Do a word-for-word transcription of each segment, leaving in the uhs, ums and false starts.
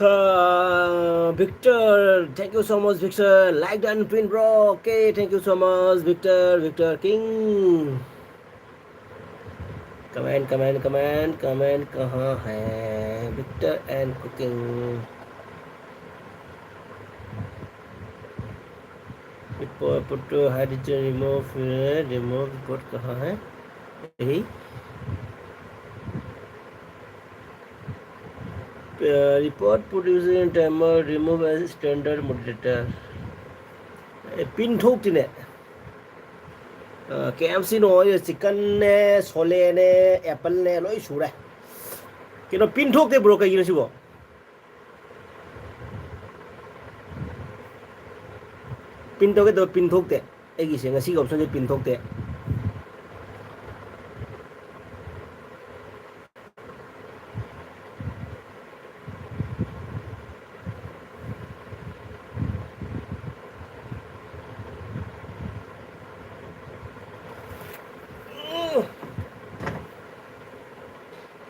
Uh, Victor, thank you so much, Victor. Like and pin, bro. Okay, thank you so much, Victor. Victor King. Comment, comment, comment, comment. कहाँ है Victor and Cooking? Report, put to hydrogen remove, uh, remove report कहाँ है? यही। Uh, report producing timer remove as standard moderator. Pin ꯊꯣꯛꯇꯤꯅꯦ꯫ K M C ꯅꯣ ꯆꯤꯛꯀꯟꯅꯦ, ꯁꯣꯂꯦꯅꯦ, ꯑꯦꯄꯜꯅꯦ, ꯂꯣꯏ ꯁꯨꯔꯦ꯫ ꯀꯩꯅꯣ ꯄꯤꯟ ꯊꯣꯛꯇꯦ ꯕ꯭ꯔꯣ, ꯀꯩꯒꯤꯅꯣ ꯁꯤꯕꯣ? ꯄꯤꯟ ꯇꯧꯒꯦ ꯇꯧꯕ ꯄꯤꯟ ꯊꯣꯛꯇꯦ꯫ ꯑꯩꯒꯤꯁꯦ ꯉꯁꯤꯒꯤ ꯑꯣꯞꯁꯟꯁꯦ ꯄꯤꯟ ꯊꯣꯛꯇꯦ꯫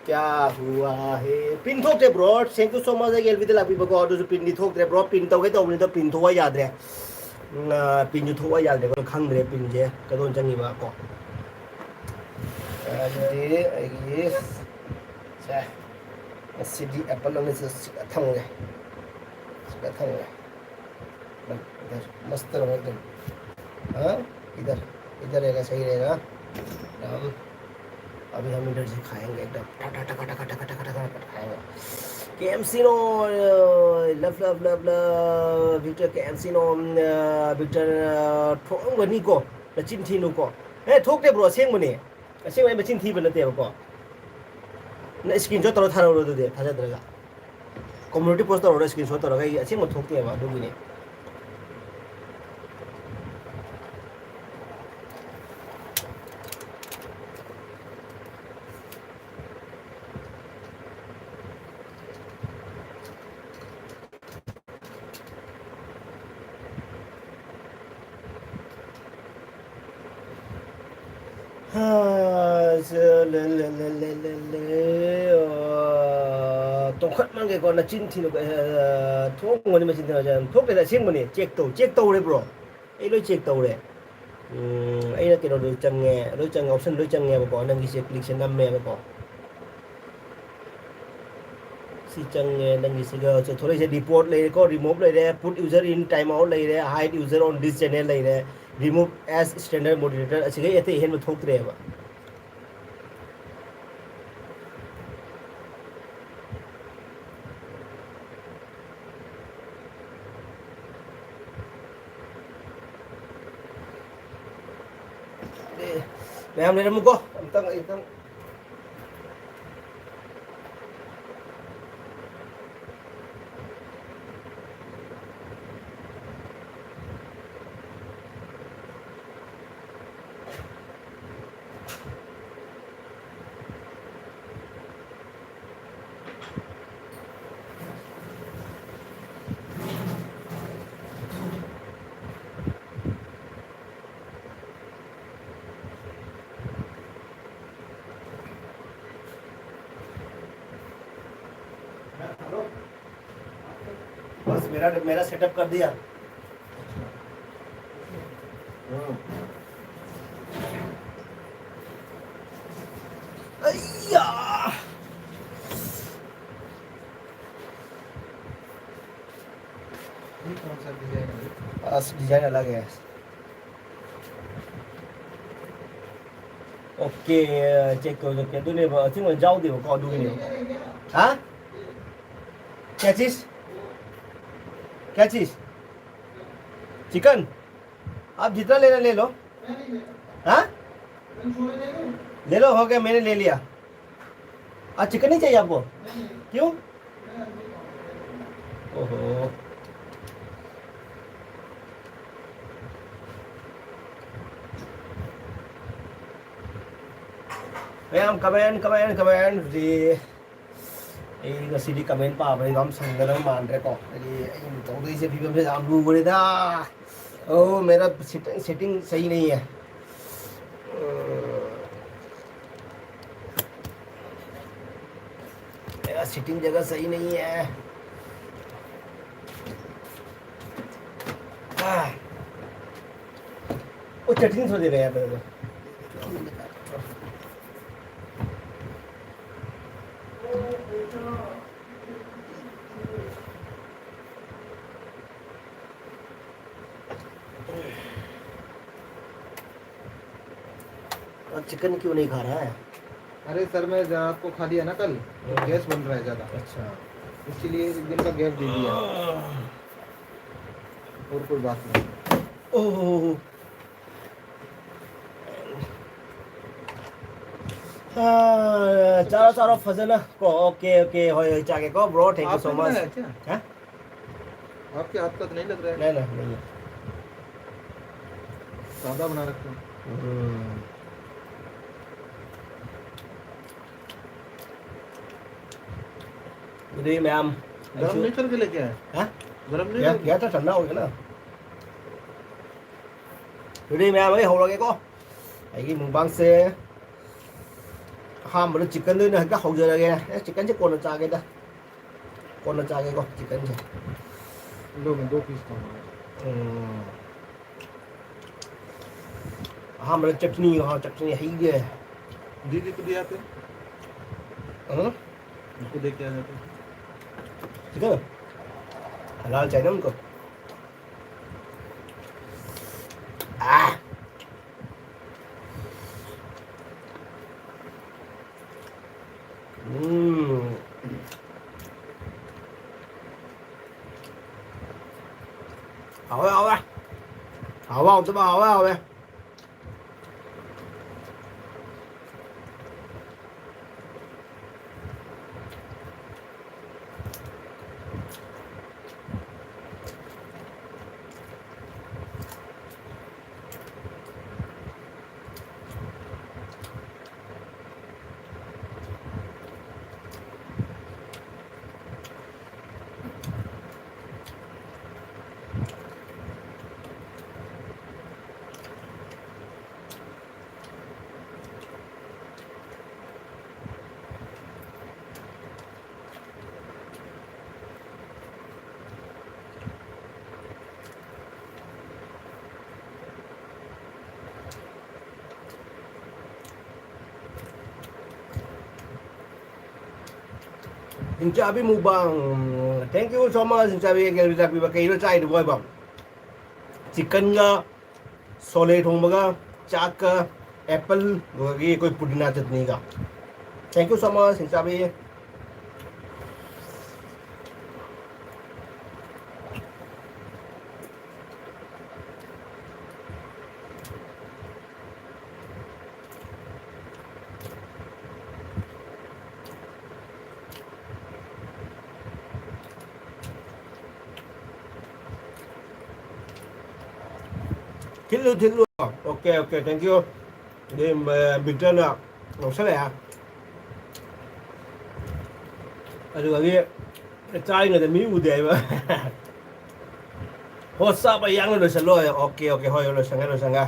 क्या हुआ है? ꯄꯤꯟ ꯊꯣꯛꯇꯦ bro. Thank you so much ꯑꯩꯒꯤ ꯑꯦꯜ ꯕꯤꯗ ꯂꯥꯛꯄꯤꯕꯀꯣ꯫ ꯑꯗꯨꯁꯨ ꯄꯤꯟꯗꯤ ꯊꯣꯛꯇ꯭ꯔꯦ ꯕ꯭ꯔꯣ꯫ ꯄꯤꯟ ꯇꯧꯒꯦ ꯇꯧꯕꯅꯤꯗ ꯄꯤꯟ ꯊꯣꯛꯑ ꯌꯥꯗ꯭ꯔꯦ꯫ ꯎꯝ, ꯑ, ꯄꯤꯟꯁꯨ ꯊꯣꯛꯑ ꯌꯥꯗ꯭ꯔꯦ꯫ ꯑꯩꯈꯣꯏꯅ ꯈꯪꯗ꯭ꯔꯦ ꯄꯤꯟꯁꯦ ꯀꯗꯣꯝ ꯆꯪꯉꯤꯕ ꯀꯣ꯫ ꯑꯗꯨꯗꯤ ꯑꯩꯒꯤ ꯁꯦ, ꯉꯁꯤꯗꯤ ꯑꯦꯄꯜ ꯑꯃꯁꯨ ꯁꯤꯗ ꯊꯝꯒꯦ꯫ ꯁꯤꯗ ꯊꯝꯒꯦ꯫ इधर मस्त रहो एकदम। हाँ, इधर, इधर रहेगा, सही रहेगा। हम अभी हम इधर से खाएंगे एकदम टका टका टका टका टका टका टका खाएंगे। K M C no, love love love love, Victor K M C no, Victor, ꯊꯣꯛꯑꯝꯒꯅꯤꯀꯣ, ꯅꯆꯤꯟ ꯊꯤꯅꯨꯀꯣ꯫ ꯑꯦ, ꯊꯣꯛꯇꯦ ꯕ꯭ꯔꯣ, ꯑꯁꯦꯡꯕꯅꯦ꯫ ꯑꯁꯦꯡꯕ ꯑꯩ ꯃꯆꯤꯟ ꯊꯤꯕ ꯅꯠꯇꯦꯕꯀꯣ꯫ ꯅꯪ screenshot ꯇꯧꯔ ꯊꯥꯔꯛꯎꯔꯣ ꯑꯗꯨꯗꯤ, ꯊꯥꯖꯗ꯭ꯔꯒ꯫ Community post ꯇꯧꯔꯒ screenshot ꯇꯧꯔꯒ ꯑꯩ ꯑꯁꯦꯡꯕ ꯊꯣꯛꯇꯦꯕ ꯑꯗꯨꯒꯤꯅꯦ꯫ हाँ, स-, ले, ले, ले, ले, ले, ले, आ, तो ꯈꯠꯃꯟꯒꯦꯀꯣ, ꯅꯆꯤꯟ ꯊꯤꯅꯨꯀꯣ꯫ ꯑꯦ, ꯊꯣꯛꯑꯝꯒꯅꯤ ꯃꯆꯤꯟ ꯊꯤꯅꯨ꯫ ꯊꯣꯛꯇꯦꯗ, ꯑꯁꯦꯡꯕꯅꯤ꯫ ꯆꯦꯛ ꯇꯧ, ꯆꯦꯛ ꯇꯧꯔꯦ, ꯕ꯭ꯔꯣ꯫ ꯑꯩ ꯂꯣꯏ ꯆꯦꯛ ꯇꯧꯔꯦ꯫ ꯎꯝ, ꯑꯩꯅ ꯀꯩꯅꯣꯗꯣ ꯆꯪꯉꯦ, ꯂꯣꯏ ꯆꯪꯉꯦ, ꯑꯣꯞꯁꯟ ꯂꯣꯏ ꯆꯪꯉꯦꯕꯀꯣ꯫ ꯅꯪꯒꯤꯁꯦ ꯀ꯭ꯂꯤꯛꯁꯦ ꯅꯝꯃꯦꯕꯀꯣ꯫ ꯁꯤ ꯆꯪꯉꯦ, ꯅꯪꯒꯤꯁꯤꯒ ꯊꯣꯛꯂꯛꯏꯁꯦ ꯔꯤꯄꯣꯔꯠ ꯂꯩꯔꯦꯀꯣ, ꯔꯤꯃꯨꯚ ꯂꯩꯔꯦ, ꯄꯨꯠ ꯌꯨꯖꯔ ꯏꯟ ꯇꯥꯏꯝ ꯑꯥꯎꯠ ꯂꯩꯔꯦ, ꯍꯥꯏꯠ ꯌꯨꯖꯔ ꯑꯣꯟ ꯗꯤꯁ ꯆꯦꯅꯦꯜ ꯂꯩꯔꯦ, ꯔꯤꯃꯨꯚ ꯑꯦꯁ ꯁ꯭ꯇꯦꯟꯗꯔꯗ ꯃꯣꯗꯔꯦꯇꯔ, ꯑꯁꯤꯗꯩ ꯑꯇꯩ ꯑꯍꯦꯟꯕ ꯊꯣꯛꯇ꯭ꯔꯦꯕ꯫ ꯑꯦ, ꯃꯌꯥꯝ ꯂꯩꯔꯝꯃꯨꯀꯣ, ꯑꯝꯇꯪ, ꯑꯩ ꯑꯝꯇꯪ꯫ बस मेरा, मेरा सेटअप कर दिया। हम्म। अय्या! ये कौन सा डिजाइन है? बस डिजाइन अलग है। OK, check ꯇꯧꯖꯔꯛꯀꯦ꯫ ꯑꯗꯨꯅꯦꯕ, ꯑꯆꯤꯡꯕ ꯌꯥꯎꯗꯦꯕꯀꯣ, ꯑꯗꯨꯒꯤꯅꯦꯕ꯫ ꯍꯥ? क्या चीज? क्या चीज? चिकन? आप जितना लेना ले लो। हाँ? ले लो, हो गया, मैंने ले लिया। आज चिकन नहीं चाहिए आपको? क्यों? ओहो। ꯃꯌꯥꯝ ꯀꯃꯦꯟ, ꯀꯃꯦꯟ, ꯀꯃꯦꯟ ꯍꯧꯖꯤꯛ ꯑꯩ ꯉꯁꯤꯗꯤ ꯀꯃꯦꯟ ꯄꯥꯕꯗ ꯌꯥꯝ ꯁꯪꯒꯗꯕ ꯃꯥꯟꯗ꯭ꯔꯦꯀꯣ꯫ ꯍꯥꯏꯗꯤ ꯑꯩꯅ ꯇꯧꯗꯣꯏꯁꯦ ꯐꯤꯕꯝꯁꯦ ꯌꯥꯝ ꯂꯨꯈ꯭ꯔꯦꯗ꯫ ओ मेरा सेटिंग, सेटिंग सही नहीं है। मेरा सिटिंग जगह सही नहीं है। आह। वो चटनी थोड़ी रहे यार, मेरे को। और चिकन क्यों नहीं खा रहा है? अरे सर, मैं रात को खा लिया ना कल, तो हाँ। गैस बन रहा है ज़्यादा। अच्छा। इसीलिए एक दिन का गैप दे दिया। और कोई बात नहीं। ओहो। हाँ, चलो, चलो, फजल को, OK, OK, ꯍꯣꯏ, ꯍꯣꯏ, ꯆꯥꯒꯦꯀꯣ, bro, thank you so much। आपने बनाया क्या? हाँ? आपके हाथ का तो नहीं लग रहा है। नहीं, नहीं, नहीं है। सादा बना रखा है। हम्म। ꯑꯗꯨꯗꯤ ꯃꯌꯥꯝ, गरम ꯑꯩꯁꯨ, नहीं करके लेके आए? ꯍꯥ? गरम नहीं गया, करके? गया था, ठंडा हो गया ना। ꯑꯗꯨꯗꯤ ꯃꯌꯥꯝ, ꯑꯩ ꯍꯧꯔꯒꯦꯀꯣ꯫ ꯑꯩꯒꯤ ꯃꯨꯛꯕꯥꯡꯁꯦ ꯑꯍꯥꯟꯕꯗ ꯆꯤꯛꯀꯟꯗ ꯑꯣꯏꯅ ꯍꯦꯛꯇ ꯍꯧꯖꯔꯒꯦ꯫ ꯑꯦ, ꯆꯤꯛꯀꯟꯁꯦ ꯀꯣꯟꯅ ꯆꯥꯒꯦꯗ꯫ ꯀꯣꯟꯅ ꯆꯥꯒꯦꯀꯣ, ꯆꯤꯛꯀꯟꯁꯦ꯫ ꯂꯣ, ꯃꯦ, ꯗꯣ ꯄꯤꯁ ꯊꯝꯃꯣ꯫ ꯎꯝ꯫ ꯑꯍꯥꯟꯕꯗ ꯆꯠꯅꯤ, ꯍꯥ, ꯆꯠꯅꯤ ꯍꯩꯒꯦ꯫ ꯗꯤꯗꯤ ꯀꯨꯗꯤ ꯌꯥꯇꯦ? ꯎꯝ? ꯀꯨꯗꯦ ꯀꯌꯥ ꯖꯥꯇꯦ? ꯆꯤꯛꯀꯟ? ꯍꯂꯥꯜ ꯆꯥꯏꯅ ꯑꯃꯨꯛꯀ꯫ ꯑꯥ! ꯎꯝ꯫ ꯍꯥꯎꯋꯦ, ꯍꯥꯎꯋꯦ꯫ ꯍꯥꯎꯕ ꯍꯥꯎꯇꯕ ꯍꯥꯎꯋꯦ, ꯍꯥꯎꯋꯦ꯫ ꯍꯤꯡꯆꯥꯕꯤ ꯃꯨꯛꯕꯥꯡ꯫ Thank you so much, ꯍꯤꯡꯆꯥꯕꯤ ꯑꯦꯒꯦꯜꯕꯤ ꯂꯥꯛꯄꯤꯕ꯫ ꯀꯩꯅꯣ ꯆꯥꯏꯗꯨꯕꯣ ꯍꯥꯏꯕ? ꯆꯤꯛꯀꯟꯒ, ꯁꯣꯂꯦ ꯊꯣꯡꯕꯒ, ꯆꯥꯛꯀ, ꯑꯦꯄꯜ, ꯑꯗꯨꯗꯒꯤ ꯑꯩꯈꯣꯏ ꯄꯨꯗꯤꯅꯥ ꯆꯠꯅꯤꯒ꯫ Thank you so much, ꯍꯤꯡꯆꯥꯕꯤ꯫ ꯊꯤꯜꯂꯨ, ꯊꯤꯜꯂꯨ꯫ Okay, okay, thank you. ꯑꯗꯩ, ꯑ, ꯕꯤꯛꯇꯔꯅ ꯂꯧꯁꯜꯂꯛꯑꯦ꯫ ꯑꯗꯨꯗꯒꯤ ꯆꯥꯔꯤꯉꯩꯗ ꯃꯤ ꯎꯗꯦ ꯍꯥꯏꯕ꯫ ꯍꯣ, ꯆꯥꯕ ꯌꯥꯡꯅ ꯂꯣꯏꯁꯜꯂꯣ꯫ Okay, okay, ꯍꯣꯏ, ꯂꯣꯏꯁꯪꯉꯦ, ꯂꯣꯏꯁꯪꯉꯦ꯫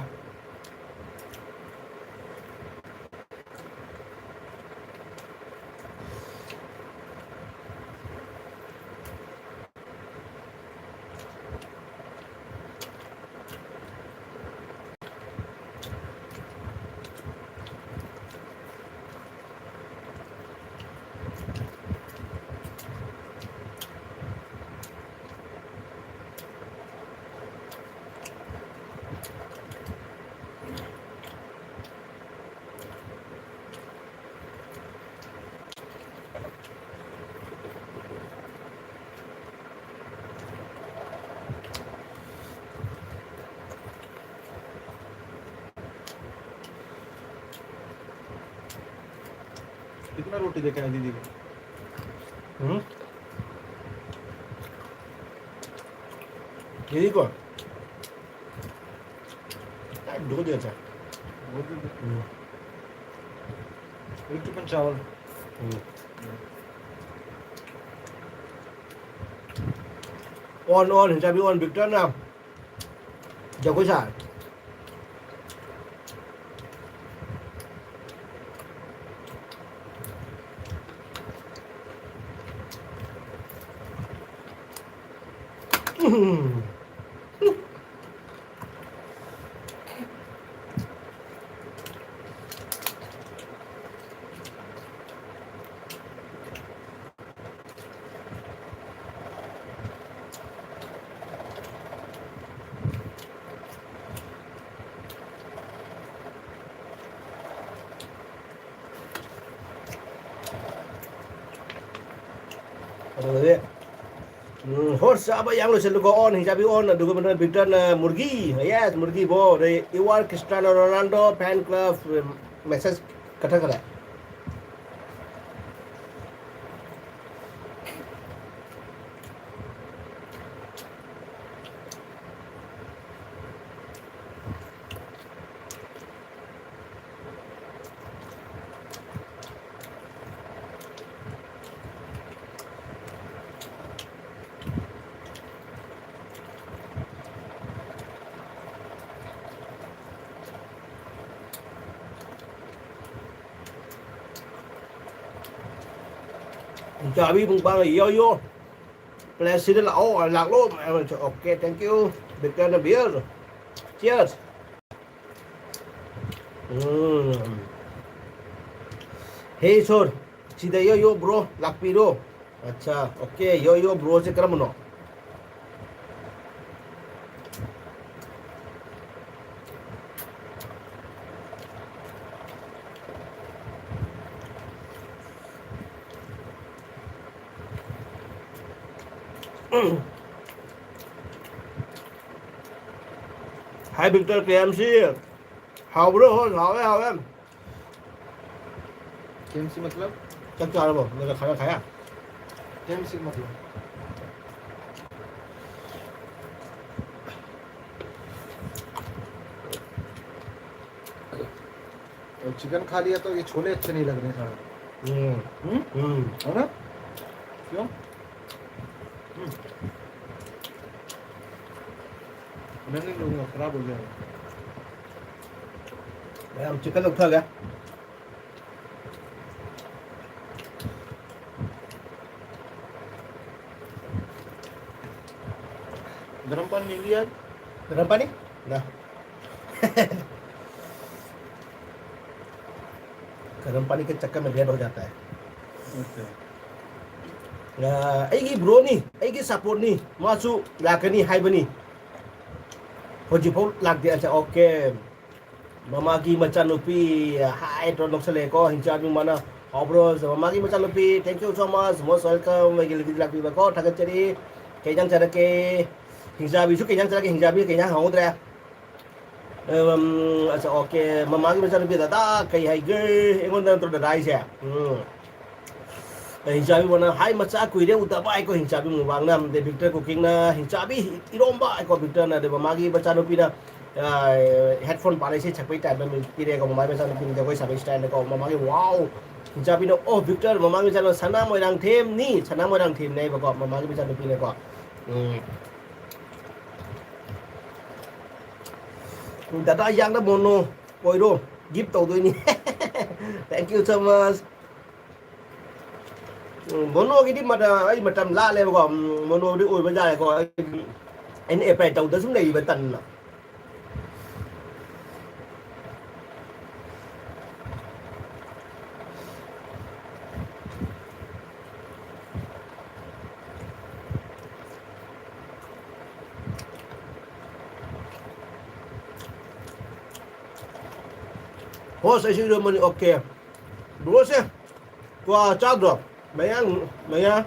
कितना रोटी देखे हैं दीदी को? हम्म? दीदी को? यार, दो दिया था। वो भी दे। हम्म। एक टिफिन चावल। हम्म। On, on, ꯍꯤꯡꯆꯥꯕꯤ on, ꯕꯤꯛꯇꯔꯅ ꯖꯒꯣꯏ ꯁꯥꯔꯦ꯫ ꯎꯝ꯫ ꯑꯗꯨꯗꯤ, ꯎꯝ, ꯍꯣꯔꯁ ꯆꯥꯕ ꯌꯥꯝ ꯂꯣꯏꯁꯤꯜꯂꯨꯀꯣ꯫ ꯑꯣꯟ ꯍꯤꯡꯆꯥꯕꯤ ꯑꯣꯟ, ꯑꯗꯨꯒ ꯃꯊꯪ ꯕꯤꯛꯇꯔꯅ ꯃꯨꯔꯒꯤ꯫ Yes, ꯃꯨꯔꯒꯤ ꯕꯣ꯫ ꯑꯗꯩ, "You are Cristiano Ronaldo fan club", message ꯀꯛꯊꯠꯈ꯭ꯔꯦ꯫ ꯆꯥꯕꯤ ꯄꯨꯡ ꯄꯥꯡ ꯌꯣ ꯌꯣ꯫ ꯄ꯭ꯂꯦꯁꯁꯤꯗ ꯂꯥꯛꯑꯣ, ꯂꯥꯛꯂꯣ꯫ Okay, thank you꯫ ꯕꯤꯛꯇꯔꯅ beer꯫ Cheers꯫ Um. Hey, sir, ꯁꯤꯗ ꯌꯣ, ꯌꯣ, bro, ꯂꯥꯛꯄꯤꯔꯣ꯫ ꯑꯠꯆꯥ, okay, ꯌꯣ, ꯌꯣ, broꯁꯦ ꯀꯔꯝꯕꯅꯣ? Hi, Victor, K M C. ꯍꯥꯎꯕ꯭ꯔꯣ? ꯍꯣꯏ, ꯍꯥꯎꯋꯦ, ꯍꯥꯎꯋꯦ꯫ K M C मतलब? ꯆꯥꯛ ꯆꯥꯔꯕꯣ? ꯅꯪꯅ ꯈꯔ ꯈꯥꯏꯌꯥ? K M C मतलब? और चिकन खा लिया तो ये छोले अच्छे नहीं लग रहे सारे। हम्म। हम्म? हम्म। है ना? क्यों? हम्म। मैं नहीं लूंगा, खराब हो जाएगा। भाई, हम चिकन उठा गया। गरम पानी नहीं लिया? गरम पानी? ना। गरम पानी के चक्कर में लेट हो जाता है। अच्छा। ꯑ, ꯑꯩꯒꯤ ꯕ꯭ꯔꯣꯅꯤ, ꯑꯩꯒꯤ ꯁꯞꯄꯣꯔꯠꯅꯤ, ꯃꯥꯁꯨ ꯂꯥꯛꯀꯅꯤ ꯍꯥꯏꯕꯅꯤ꯫ ꯍꯧꯖꯤꯛꯐꯥꯎ ꯂꯥꯛꯇꯦ꯫ ꯑꯠꯆꯥ, okay꯫ ꯃꯃꯥꯒꯤ ꯃꯆꯥꯅꯨꯄꯤ ꯍꯥꯏ ꯇꯧꯔ ꯅꯣꯛꯁꯜꯂꯛꯑꯦꯀꯣ, ꯍꯤꯡꯆꯥꯕꯤ ꯃꯥꯅ꯫ ꯍꯥꯎꯕ꯭ꯔꯣ? ꯃꯃꯥꯒꯤ ꯃꯆꯥꯅꯨꯄꯤ, thank you so much, most welcome. ꯑꯩꯒꯤ ꯂꯤꯒꯤ ꯂꯥꯛꯄꯤꯕꯀꯣ, ꯊꯥꯒꯠꯆꯔꯤ꯫ ꯀꯩ ꯏꯟꯖꯥꯡ ꯆꯥꯔꯛꯀꯦ? ꯍꯤꯡꯖꯥꯕꯤꯁꯨ ꯀꯩ ꯏꯟꯖꯥꯡ ꯆꯥꯔꯛꯀꯦ? ꯍꯤꯡꯖꯥꯕꯤ ꯀꯩ ꯏꯟꯖꯥꯡ ꯍꯪꯍꯧꯗ꯭ꯔꯦ꯫ ꯑꯝ, ꯑꯠꯆꯥ, okay. ꯃꯃꯥꯒꯤ ꯃꯆꯥꯅꯨꯄꯤ ꯗꯗꯥ ꯀꯩ ꯍꯥꯏꯒꯦ? ꯑꯩꯉꯣꯟꯗ ꯅꯠꯇ꯭ꯔꯣ ꯗꯗꯥ ꯍꯥꯏꯁꯦ? ꯎꯝ꯫ ꯍꯤꯡꯆꯥꯕꯤ ꯃꯅꯥ ꯍꯥꯏ ꯃꯆꯥ ꯀꯨꯏꯔꯦ ꯎꯗꯕ ꯍꯥꯏꯀꯣ, ꯍꯤꯡꯆꯥꯕꯤ ꯃꯨꯛꯕꯥꯡꯅ꯫ ꯑꯗꯩ ꯕꯤꯛꯇꯔ ꯀꯨꯀꯤꯡꯅ ꯍꯤꯡꯆꯥꯕꯤ ꯏꯔꯣꯝꯕ ꯍꯥꯏꯀꯣ, ꯕꯤꯛꯇꯔꯅ꯫ ꯑꯗꯩ ꯃꯃꯥꯒꯤ ꯃꯆꯥꯅꯨꯄꯤꯅ, ꯑ, headphone ꯄꯥꯜꯂ ꯏꯁꯩ ꯁꯛꯄꯩ type ꯑꯃ ꯄꯤꯔꯛꯑꯦꯀꯣ, ꯃꯃꯥꯒꯤ ꯃꯆꯥꯅꯨꯄꯤꯅ ꯖꯒꯣꯏ ꯁꯥꯕꯩ style ꯀꯣ꯫ ꯃꯃꯥꯒꯤ wow! ꯍꯤꯡꯆꯥꯕꯤꯅ, "ꯑꯣ, ꯕꯤꯛꯇꯔ, ꯃꯃꯥꯒꯤ ꯃꯆꯥꯅꯨꯄꯤ ꯁꯅꯥ ꯃꯣꯏꯔꯥꯡꯊꯦꯝꯅꯤ, ꯁꯅꯥ ꯃꯣꯏꯔꯥꯡꯊꯦꯝꯅꯦ" ꯍꯥꯏꯕꯀꯣ, ꯃꯃꯥꯒꯤ ꯃꯆꯥꯅꯨꯄꯤꯅꯀꯣ꯫ ꯎꯝ꯫ ꯗꯗꯥ ꯌꯥꯡꯅ ꯃꯣꯅꯣ ꯑꯣꯏꯔꯣ, gift ꯇꯧꯗꯣꯏꯅꯤ꯫ Thank you so much. ꯎꯝ, ꯃꯣꯅꯣꯒꯤꯗꯤ ꯃꯇ-, ꯑꯩ ꯃꯇꯝ ꯂꯥꯜꯂꯦꯕꯀꯣ꯫ ꯎꯝ, ꯃꯣꯅꯣꯗꯤ ꯑꯣꯏꯕ ꯌꯥꯔꯦꯀꯣ꯫ ꯑꯩ, ꯑꯩꯅ apply ꯇꯧꯗ ꯁꯨꯝ ꯂꯩꯔꯤꯕ ꯇꯟꯅ꯫ Host ꯑꯩꯁꯨ ꯏꯔꯣꯝꯕꯅꯤ, okay꯫ Bro ꯁꯦ, ꯀ꯭ꯋꯥ ꯆꯥꯗ꯭ꯔꯣ? ꯃꯌꯥꯡ, ꯃꯌꯥ,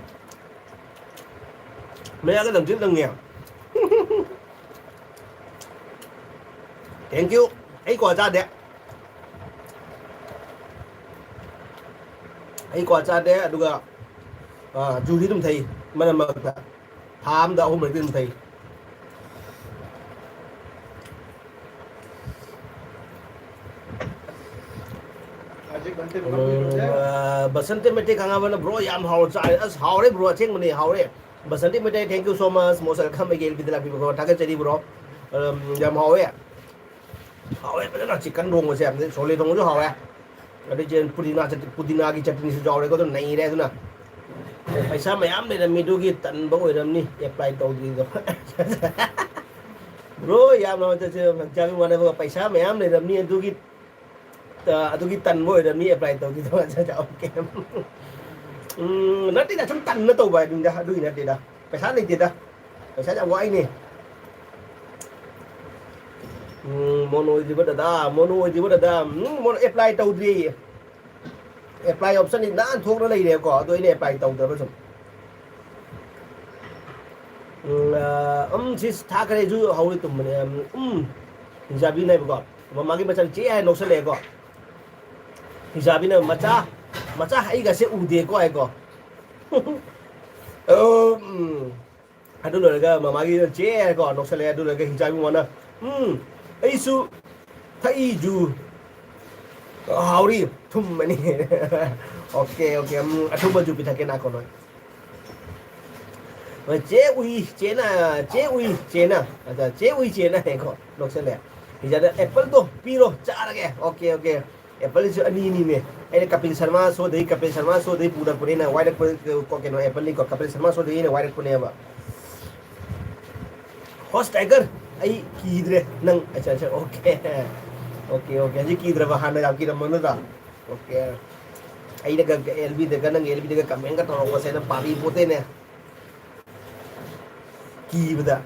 ꯃꯌꯥꯒ ꯂꯪꯇ꯭ꯔꯤꯛ ꯂꯪꯉꯦ꯫ Thank you꯫ ꯑꯩ ꯀ꯭ꯋꯥ ꯆꯥꯗꯦ꯫ ꯑꯩ ꯀ꯭ꯋꯥ ꯆꯥꯗꯦ, ꯑꯗꯨꯒ, ꯑ, ꯖꯨꯗꯤ ꯑꯗꯨꯝ ꯊꯛꯏ ꯃꯔꯛ ꯃꯔꯛꯇ꯫ ꯊꯥ ꯑꯝꯗ ꯑꯍꯨꯝ ꯃꯔꯤꯗꯤ ꯑꯗꯨꯝ ꯊꯛꯏ꯫ ꯎꯝ, ꯑ, ꯕꯁꯟꯇꯤ ꯃꯩꯇꯩ ꯈꯪꯉꯕꯅ, bro, ꯌꯥꯝ ꯍꯥꯎꯅ ꯆꯥꯔꯦ꯫ ꯑꯁ, ꯍꯥꯎꯔꯦ, bro, ꯑꯁꯦꯡꯕꯅꯦ, ꯍꯥꯎꯔꯦ꯫ Basanti Meitei, thank you so much, most welcome, ꯑꯩꯒꯤ L B ꯗ ꯂꯥꯛꯄꯤꯕꯀꯣ, ꯊꯥꯒꯠꯆꯔꯤ, bro꯫ ꯎꯝ, ꯌꯥꯝ ꯍꯥꯎꯋꯦ꯫ ꯍꯥꯎꯋꯦ ꯐꯖꯅ, chicken ꯊꯣꯡꯕꯁꯦ, ꯑꯗꯩ ꯁꯣꯂꯦ ꯊꯣꯡꯕꯁꯨ ꯍꯥꯎꯋꯦ꯫ ꯑꯗꯩ ꯆꯦ-, ꯄꯨꯗꯤꯅꯥ ꯆꯠ-, ꯄꯨꯗꯤꯅꯥꯒꯤ ꯆꯠꯅꯤꯁꯨ ꯌꯥꯎꯔꯦꯀꯣ, ꯑꯗꯨꯝ ꯅꯩꯔꯦ꯫ ꯑꯗꯨꯅ ꯄꯩꯁꯥ ꯃꯌꯥꯝ ꯂꯩꯔꯝꯃꯤ, ꯑꯗꯨꯒꯤ ꯇꯟꯕ ꯑꯣꯏꯔꯝꯅꯤ apply ꯇꯧꯗ꯭ꯔꯤꯗꯣ꯫ Bro, ꯌꯥꯝꯅ ꯍꯧꯖꯤꯛꯁꯦ ꯍꯛꯆꯥꯡꯒꯤ ꯋꯥꯅꯦꯕ, ꯄꯩꯁꯥ ꯃꯌꯥꯝ ꯂꯩꯔꯝꯅꯤ, ꯑꯗꯨꯒꯤ, ꯑ, ꯑꯗꯨꯒꯤ ꯇꯟꯕ ꯑꯣꯏꯔꯝꯅꯤ apply ꯇꯧꯗ꯭ꯔꯤꯗꯣ꯫ Okay꯫ ꯎꯝ, ꯅꯠꯇꯦꯗ, ꯁꯨꯝ ꯇꯟꯅ ꯇꯧꯕ ꯍꯥꯏꯗꯨꯅꯤꯗ, ꯑꯗꯨꯒꯤ ꯅꯠꯇꯦꯗ꯫ ꯄꯩꯁꯥ ꯂꯩꯇꯦꯗ꯫ ꯄꯩꯁꯥ ꯌꯥꯝ ꯋꯥꯏꯅꯦ꯫ ꯎꯝ, ꯃꯣꯅꯣ ꯑꯣꯏꯗ꯭ꯔꯤꯕ ꯗꯗꯥ, ꯃꯣꯅꯣ ꯑꯣꯏꯗ꯭ꯔꯤꯕ ꯗꯗꯥ, ꯎꯝ, ꯃꯣꯅꯣ apply ꯇꯧꯗ꯭ꯔꯤꯌꯦ꯫ ꯑꯦꯄ꯭ꯂꯥꯏ ꯑꯣꯞꯁꯟꯗꯤ ꯅꯍꯥꯟ ꯊꯣꯛꯅ ꯂꯩꯔꯦꯀꯣ, ꯑꯗꯣ ꯑꯩꯅ ꯑꯦꯄ꯭ꯂꯥꯏ ꯇꯧꯗꯕ ꯁꯨꯝ꯫ ꯎꯝ, ꯑ, ꯎꯝ, ꯁꯤ ꯊꯥꯈ꯭ꯔꯦꯁꯨ ꯍꯧꯔꯤ ꯇꯨꯝꯕꯅꯦ꯫ ꯎꯝ, ꯎꯝ, ꯍꯤꯡꯆꯥꯕꯤꯅꯦꯕꯀꯣ꯫ ꯃꯃꯥꯒꯤ ꯃꯆꯥ ꯆꯦ ꯍꯥꯏꯅ ꯅꯣꯛꯁꯜꯂꯛꯑꯦꯀꯣ꯫ ꯍꯤꯡꯆꯥꯕꯤꯅ ꯃꯆꯥ, ꯃꯆꯥ ꯑꯩꯒꯁꯦ ꯎꯗꯦꯀꯣ ꯍꯥꯏꯀꯣ꯫ ꯑꯣ, ꯎꯝ꯫ ꯑꯗꯨ ꯂꯣꯏꯔꯒ ꯃꯃꯥꯒꯤ ꯆꯦ ꯍꯥꯏꯀꯣ ꯅꯣꯛꯁꯜꯂꯛꯑꯦ꯫ ꯑꯗꯨ ꯂꯣꯏꯔꯒ ꯍꯤꯡꯆꯥꯕꯤ ꯃꯃꯥꯅ, "ꯎꯝ, ꯑꯩꯁꯨ ꯊꯛꯏ ꯖꯨ꯫ ꯍꯥꯎꯔꯤ, ꯊꯨꯝꯕꯅꯤ꯫" ꯑꯣꯀꯦ, ꯑꯣꯀꯦ, ꯎꯝ, ꯑꯊꯨꯝꯕ ꯖꯨ ꯄꯤꯊꯛꯀꯦ ꯅꯥꯀꯣ ꯅꯣꯏ꯫ ꯍꯣꯏ, ꯆꯦ ꯎꯏ, ꯆꯦꯅ, ꯆꯦ ꯎꯏ, ꯆꯦꯅ꯫ ꯑꯗ ꯆꯦ ꯎꯏ, ꯆꯦꯅ ꯍꯥꯏꯀꯣ ꯅꯣꯛꯁꯜꯂꯦ꯫ ꯍꯤꯡꯆꯥꯕꯤꯅ, "ꯑꯦꯄꯜꯗꯣ ꯄꯤꯔꯣ, ꯆꯥꯔꯒꯦ꯫" Okay, okay. ꯑꯦꯄꯜꯁꯤꯁꯨ ꯑꯅꯤꯅꯤꯅꯦ꯫ ꯑꯩꯅ ꯀꯄꯤꯜ ꯁꯔꯃ ꯁꯣꯗꯒꯤ, ꯀꯄꯤꯜ ꯁꯔꯃ ꯁꯣꯗꯒꯤ ꯄꯨꯔꯛꯄꯅꯤꯅ ꯋꯥꯏꯔꯛꯄ, ꯀꯣ-, ꯀꯩꯅꯣ, ꯑꯦꯄꯜꯅꯤꯀꯣ꯫ ꯀꯄꯤꯜ ꯁꯔꯃ ꯁꯣꯗꯒꯤ ꯑꯩꯅ ꯋꯥꯏꯔꯛꯄꯅꯦꯕ꯫ ꯍꯣꯁ ꯇꯥꯏꯒꯔ, ꯑꯩ ꯀꯤꯗ꯭ꯔꯦ ꯅꯪ꯫ ꯑꯠꯆꯥ, ꯑꯠꯆꯥ, ꯑꯣꯀꯦ꯫ Okay, okay. ꯍꯧꯖꯤꯛ ꯀꯤꯗ꯭ꯔꯕ? ꯍꯥꯟꯅ ꯌꯥꯝ ꯀꯤꯔꯝꯕ ꯅꯠꯇ꯭ꯔꯥ? ꯑꯣꯀꯦ꯫ ꯑꯩꯅꯒ ꯑꯦꯜ ꯕꯤꯗꯒ, ꯅꯪꯒꯤ ꯑꯦꯜ ꯕꯤꯗꯒ ꯀꯃꯦꯟꯒ ꯇꯧꯔꯛꯄꯁꯦ ꯅꯪ ꯄꯥꯕꯤ ꯄꯣꯠꯇꯦꯅꯦ꯫ ꯀꯤꯕꯗ꯫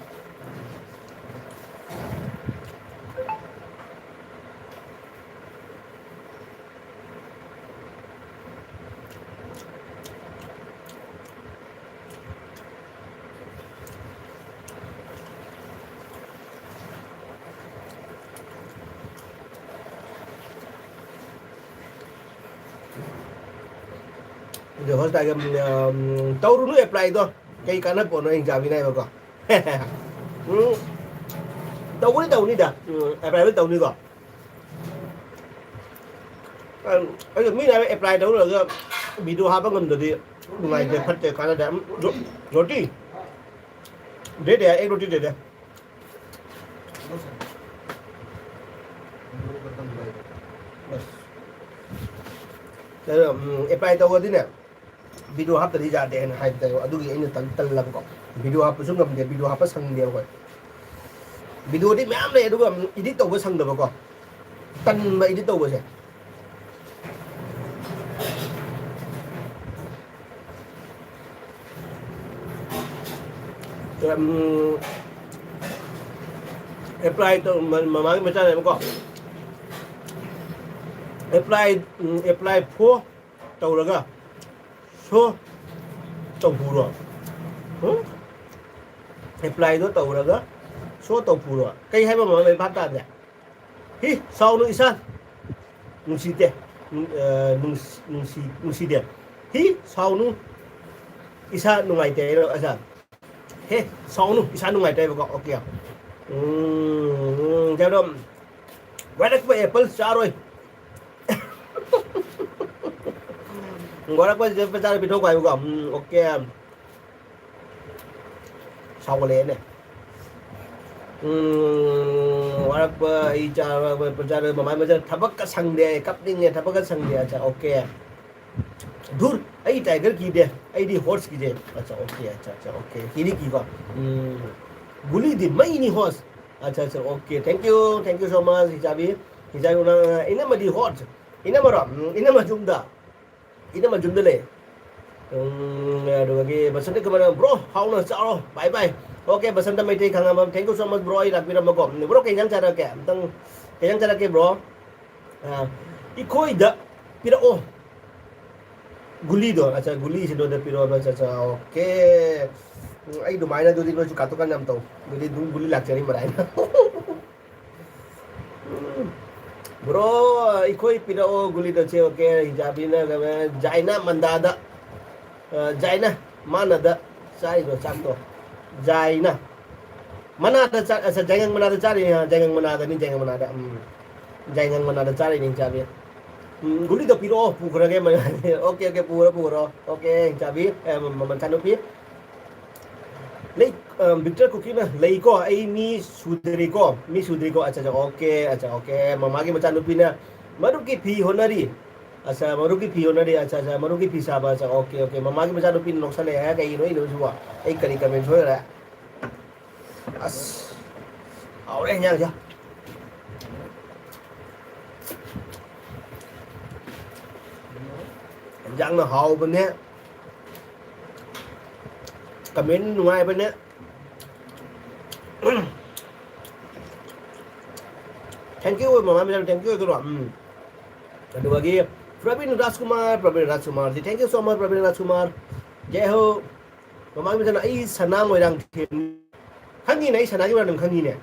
ꯑꯗꯨ ꯍꯣꯁꯇꯥꯏꯒ, ꯎꯝ, ꯇꯧꯔꯨꯅꯨ ꯑꯦꯄ꯭ꯂꯥꯏꯗꯣ꯫ ꯀꯩ ꯀꯥꯟꯅꯕ ꯄꯣꯠꯅꯣ ꯑꯩꯅ ꯆꯥꯕꯤꯅ ꯍꯥꯏꯕꯀꯣ꯫ ꯎꯝ, ꯇꯧꯕꯅꯤ, ꯇꯧꯅꯤꯗ꯫ ꯎꯝ, ꯑꯦꯄ꯭ꯂꯥꯏꯗꯣ ꯇꯧꯅꯤꯀꯣ꯫ ꯑꯩ, ꯑꯩ ꯃꯤꯅ ꯍꯥꯏꯕ ꯑꯦꯄ꯭ꯂꯥꯏ ꯇꯧꯔꯒ ꯚꯤꯗꯤꯑꯣ ꯍꯥꯞꯄ ꯉꯝꯗ꯭ꯔꯗꯤ ꯅꯨꯡꯉꯥꯏꯇꯦ, ꯐꯠꯇꯦ, ꯀꯥꯟꯅꯗꯦ꯫ ꯎꯝ, ꯔꯣ-, ꯔꯣꯇꯤ꯫ ꯗꯦ ꯗꯦ, ꯑꯦꯛ ꯔꯣꯇꯤ ꯗꯦ ꯗꯦ꯫ ꯑꯁ꯫ ꯑꯗꯣ, ꯎꯝ, ꯑꯦꯄ꯭ꯂꯥꯏ ꯇꯧꯔꯗꯤꯅꯦ, ꯚꯤꯗꯤꯑꯣ ꯍꯥꯞꯇꯗꯤ ꯌꯥꯗꯦ ꯍꯥꯏꯅ ꯍꯥꯏꯕꯗ ꯑꯗꯨꯒꯤ ꯑꯩꯅ ꯇꯜ-, ꯇꯜꯂꯕꯀꯣ꯫ ꯚꯤꯗꯤꯑꯣ ꯍꯥꯞꯄꯁꯨ ꯉꯝꯗꯦ, ꯚꯤꯗꯤꯑꯣ ꯍꯥꯞꯄ ꯁꯪꯗꯦ ꯑꯩꯈꯣꯏ꯫ ꯚꯤꯗꯤꯑꯣꯗꯤ ꯃꯌꯥꯝ ꯂꯩ, ꯑꯗꯨꯒ ꯏꯗꯤꯠ ꯇꯧꯕ ꯁꯪꯗꯕꯀꯣ꯫ ꯇꯟꯕ ꯏꯗꯤꯠ ꯇꯧꯕꯁꯦ꯫ ꯎꯝ, ꯑꯦꯄ꯭ꯂꯥꯏ ꯇꯧ-, ꯃ-, ꯃꯃꯥꯒꯤ ꯃꯆꯥꯅꯦꯕꯀꯣ꯫ ꯑꯦꯄ꯭ꯂꯥꯏ, ꯎꯝ, ꯑꯦꯄ꯭ꯂꯥꯏ ꯐꯣꯔ ꯇꯧꯔꯒ ꯁꯣ ꯇꯧꯕꯨꯔꯣ? ꯎꯝ? ꯑꯦꯄ꯭ꯂꯥꯏꯗꯣ ꯇꯧꯔꯒ ꯁꯣ ꯇꯧꯕꯨꯔꯣ? ꯀꯩ ꯍꯥꯏꯕ ꯃꯃꯜ ꯚꯥꯞ ꯇꯥꯗꯦ꯫ ꯍꯤ ꯁꯥꯎꯅꯨ ꯏꯁꯥ ꯅꯨꯡꯁꯤꯗꯦ꯫ ꯅꯨꯡ-, ꯑ, ꯅꯨꯡꯁꯤ-, ꯅꯨꯡꯁꯤ-, ꯅꯨꯡꯁꯤꯗꯦ꯫ ꯍꯤ ꯁꯥꯎꯅꯨ ꯏꯁꯥ ꯅꯨꯡꯉꯥꯏꯇꯦ ꯍꯥꯏꯔꯣ? ꯑꯁꯥ꯫ ꯍꯦ ꯁꯥꯎꯅꯨ ꯏꯁꯥ ꯅꯨꯡꯉꯥꯏꯇꯦ ꯍꯥꯏꯕꯀꯣ꯫ ꯑꯣꯀꯦ꯫ ꯎꯝ, ꯎꯝ, ꯀꯩꯅꯣ, ꯋꯥꯏꯔꯛꯄ ꯑꯦꯄꯜ ꯆꯥꯔꯣꯏ꯫ ꯋꯥꯔꯛꯄꯁꯤꯗ ꯄꯩꯁꯥ ꯄꯤꯊꯣꯛꯈꯣ ꯍꯥꯏꯕꯀꯣ꯫ ꯎꯝ, ꯑꯣꯀꯦ꯫ ꯁꯥꯎꯒꯠꯂꯛꯑꯦꯅꯦ꯫ ꯎꯝ, ꯋꯥꯔꯛꯄ ꯑꯩ ꯆꯥ-, ꯋꯥꯔꯛꯄ ꯆꯥ-, ꯃꯃꯥꯏ ꯃꯆꯥ ꯊꯕꯛꯀ ꯁꯪꯗꯦ ꯑꯩ, ꯀꯞꯅꯤꯡꯉꯦ, ꯊꯕꯛꯀ ꯁꯪꯗꯦ꯫ ꯑꯠꯆꯥ, ꯑꯣꯀꯦ꯫ ꯙꯨꯔ, ꯑꯩ ꯇꯥꯏꯒꯔ ꯀꯤꯗꯦ, ꯑꯩꯗꯤ ꯍꯣꯔꯁ ꯀꯤꯖꯩ꯫ ꯑꯠꯆꯥ, ꯑꯣꯀꯦ, ꯑꯠꯆꯥ, ꯑꯠꯆꯥ, ꯑꯣꯀꯦ꯫ ꯀꯤꯗꯤ ꯀꯤꯀꯣ꯫ ꯎꯝ, ꯒꯨꯂꯤꯗꯤ ꯃꯩꯅꯤ ꯍꯣꯔꯁ꯫ ꯑꯠꯆꯥ, ꯑꯠꯆꯥ, okay. Thank you, thank you so much, ꯍꯤꯡꯆꯥꯕꯤ꯫ ꯍꯤꯡꯆꯥꯕꯤ, ꯅꯪ, ꯏꯅꯝꯃꯗꯤ ꯍꯣꯔꯁ꯫ ꯏꯅꯝꯃꯔꯣ? ꯎꯝ, ꯏꯅꯝꯃ ꯌꯨꯝꯗ꯫ ꯏꯅꯝꯃ ꯌꯨꯝꯗ ꯂꯩ꯫ ꯎꯝ, ꯑꯗꯨꯗꯒꯤ ꯕꯁꯟꯇ ꯀꯨꯃꯥꯔ, "Bro, ꯍꯥꯎꯅ ꯆꯥꯔꯣ꯫ Bye bye." Okay, Basanta Meitei ꯈꯪꯉꯕ꯫ Thank you so much, bro꯫ ꯑꯩ ꯂꯥꯛꯄꯤꯔꯝꯕꯀꯣ꯫ ꯎꯝ, bro, ꯀꯩ ꯏꯟꯖꯥꯡ ꯆꯥꯔꯛꯀꯦ? ꯑꯝꯇꯪ, ꯀꯩ ꯏꯟꯖꯥꯡ ꯆꯥꯔꯛꯀꯦ, bro? ꯑꯥ, ꯑꯩꯈꯣꯏꯗ ꯄꯤꯔꯛꯑꯣ꯫ ꯒꯨꯂꯤꯗꯣ, ꯑꯠꯆꯥ, ꯒꯨꯂꯤꯁꯤ ꯅꯣꯏꯗ ꯄꯤꯔꯛꯑꯣ꯫ ꯑꯠꯆꯥ, ꯑꯠꯆꯥ, ꯑꯣꯀꯦ꯫ ꯎꯝ, ꯑꯩ ꯑꯗꯨꯃꯥꯏꯅ ꯑꯗꯨꯗꯤ ꯅꯣꯏꯁꯨ ꯀꯥꯇꯨ ꯀꯥꯔꯟ ꯌꯥꯝ ꯇꯧ꯫ ꯑꯗꯨꯗꯤ ꯑꯗꯨꯝ ꯒꯨꯂꯤ ꯂꯥꯛꯆꯔꯤ ꯃꯔꯥꯏꯅ꯫ ꯎꯝ꯫ Bro, ꯑꯩꯈꯣꯏ ꯄꯤꯔꯛꯑꯣ ꯒꯨꯂꯤꯗꯣ ꯆꯦ, ꯑꯣꯀꯦ, ꯍꯤꯡꯆꯥꯕꯤꯅ, ꯖꯥꯏꯅ ꯃꯟꯗꯥꯗ, ꯑ, ꯖꯥꯏꯅ ꯃꯥꯅꯗ ꯆꯥꯔꯤꯗꯣ ꯆꯥꯛꯇꯣ꯫ ꯖꯥꯏꯅ꯫ ꯃꯅꯥꯗ ꯆꯥ-, ꯑꯁ, ꯖꯥꯏꯉꯪ ꯃꯅꯥꯗ ꯆꯥꯔꯤꯅꯦ, ꯖꯥꯏꯉꯪ ꯃꯅꯥꯗꯅꯤ, ꯖꯥꯏꯉꯪ ꯃꯅꯥꯗ, ꯎꯝ꯫ ꯖꯥꯏꯉꯪ ꯃꯅꯥꯗ ꯆꯥꯔꯤꯅꯦ ꯍꯤꯡꯆꯥꯕꯤ꯫ ꯎꯝ, ꯒꯨꯂꯤꯗꯣ ꯄꯤꯔꯛꯑꯣ, ꯄꯨꯈ꯭ꯔꯒꯦ꯫ ꯑꯣꯀꯦ, ꯑꯣꯀꯦ, ꯄꯨꯔꯣ, ꯄꯨꯔꯣ꯫ ꯑꯣꯀꯦ, ꯍꯤꯡꯆꯥꯕꯤ, ꯑꯦ, ꯃ-, ꯃ-, ꯃꯆꯥꯅꯨꯄꯤ꯫ ꯂꯩ, ꯑ, ꯕꯤꯛꯇꯔ ꯀꯨꯀꯤꯅ ꯂꯩꯀꯣ, ꯑꯩ ꯃꯤ ꯁꯨꯗ꯭ꯔꯤꯀꯣ, ꯃꯤ ꯁꯨꯗ꯭ꯔꯤꯀꯣ꯫ ꯑꯠꯆꯥ, ꯑꯠꯆꯥ, ꯑꯣꯀꯦ, ꯑꯠꯆꯥ, ꯑꯣꯀꯦ꯫ ꯃꯃꯥꯒꯤ ꯃꯆꯥꯅꯨꯄꯤꯅ ꯃꯔꯨꯞꯀꯤ ꯐꯤ ꯍꯣꯠꯅꯔꯤ꯫ ꯑꯠꯆꯥ, ꯃꯔꯨꯞꯀꯤ ꯐꯤ ꯍꯣꯠꯅꯔꯤ꯫ ꯑꯠꯆꯥ, ꯑꯠꯆꯥ, ꯃꯔꯨꯞꯀꯤ ꯐꯤ ꯁꯥꯕ꯫ ꯑꯠꯆꯥ, ꯑꯣꯀꯦ, ꯑꯣꯀꯦ꯫ ꯃꯃꯥꯒꯤ ꯃꯆꯥꯅꯨꯄꯤꯅ ꯅꯣꯛꯁꯜꯂꯛꯑꯦ ꯍꯥꯏꯔ ꯀꯩꯒꯤꯅꯣ ꯏꯅꯣꯏꯁꯤꯕꯣ? ꯑꯩ ꯀꯔꯤ ꯀꯃꯦꯟ ꯁꯣꯏꯈ꯭ꯔꯦ? ꯑꯁ, ꯍꯥꯎꯔꯦ ꯏꯟꯖꯥꯡꯁꯦ꯫ ꯏꯟꯖꯥꯡꯅ ꯍꯥꯎꯕꯅꯦ, ꯀꯃꯦꯟ ꯅꯨꯡꯉꯥꯏꯕꯅꯦ꯫ Thank you, ꯃꯃꯥ ꯃꯦꯗꯥꯝ, thank you ꯑꯗꯨꯔꯣ꯫ ꯎꯝ꯫ ꯑꯗꯨꯗꯒꯤ Pravin Rajkumar, Pravin Rajkumar, thank you so much, Pravin Rajkumar. ꯖꯥꯏ ꯍꯣ꯫ ꯃꯃꯥꯡꯒꯤ ꯃꯊꯪꯗ ꯑꯩ ꯁꯅꯥ ꯃꯣꯏꯔꯥꯡ ꯊꯦꯝ-, ꯈꯪꯉꯤꯅꯦ, ꯑꯩ ꯁꯅꯥꯒꯤ ꯃꯔꯝ ꯑꯗꯨꯝ ꯈꯪꯉꯤꯅꯦ꯫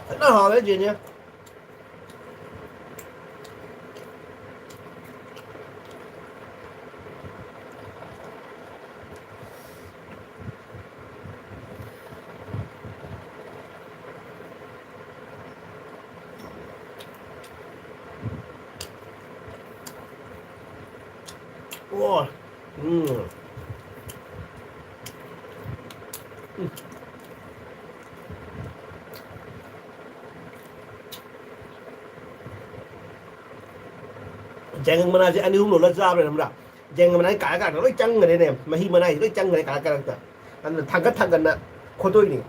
ꯐꯖꯅ ꯍꯥꯎꯋꯦ, ꯖꯦꯅꯦ꯫ ꯑꯣ꯫ ꯎꯝ꯫ ꯎꯝ꯫ ꯌꯥꯏꯉꯪ ꯃꯅꯥꯁꯦ ꯑꯅꯤ ꯑꯍꯨꯝ ꯂꯣꯜꯂ ꯆꯥꯕ꯭ꯔꯥ ꯈꯪꯕ꯭ꯔꯥ? ꯌꯥꯏꯉꯪ ꯃꯅꯥꯁꯦ ꯀꯥꯔꯛ ꯀꯥꯔꯛꯇ ꯂꯣꯏ ꯆꯪꯈ꯭ꯔꯦꯅꯦ, ꯃꯍꯤ ꯃꯅꯥꯏꯁꯦ ꯂꯣꯏ ꯆꯪꯈ꯭ꯔꯦ ꯀꯥꯔꯛ ꯀꯥꯔꯛꯇ꯫ ꯑꯗꯨꯅ ꯊꯥꯡꯒꯠ ꯊꯥꯡꯒꯠꯅ ꯈꯣꯠꯇꯣꯛꯏꯅꯤ꯫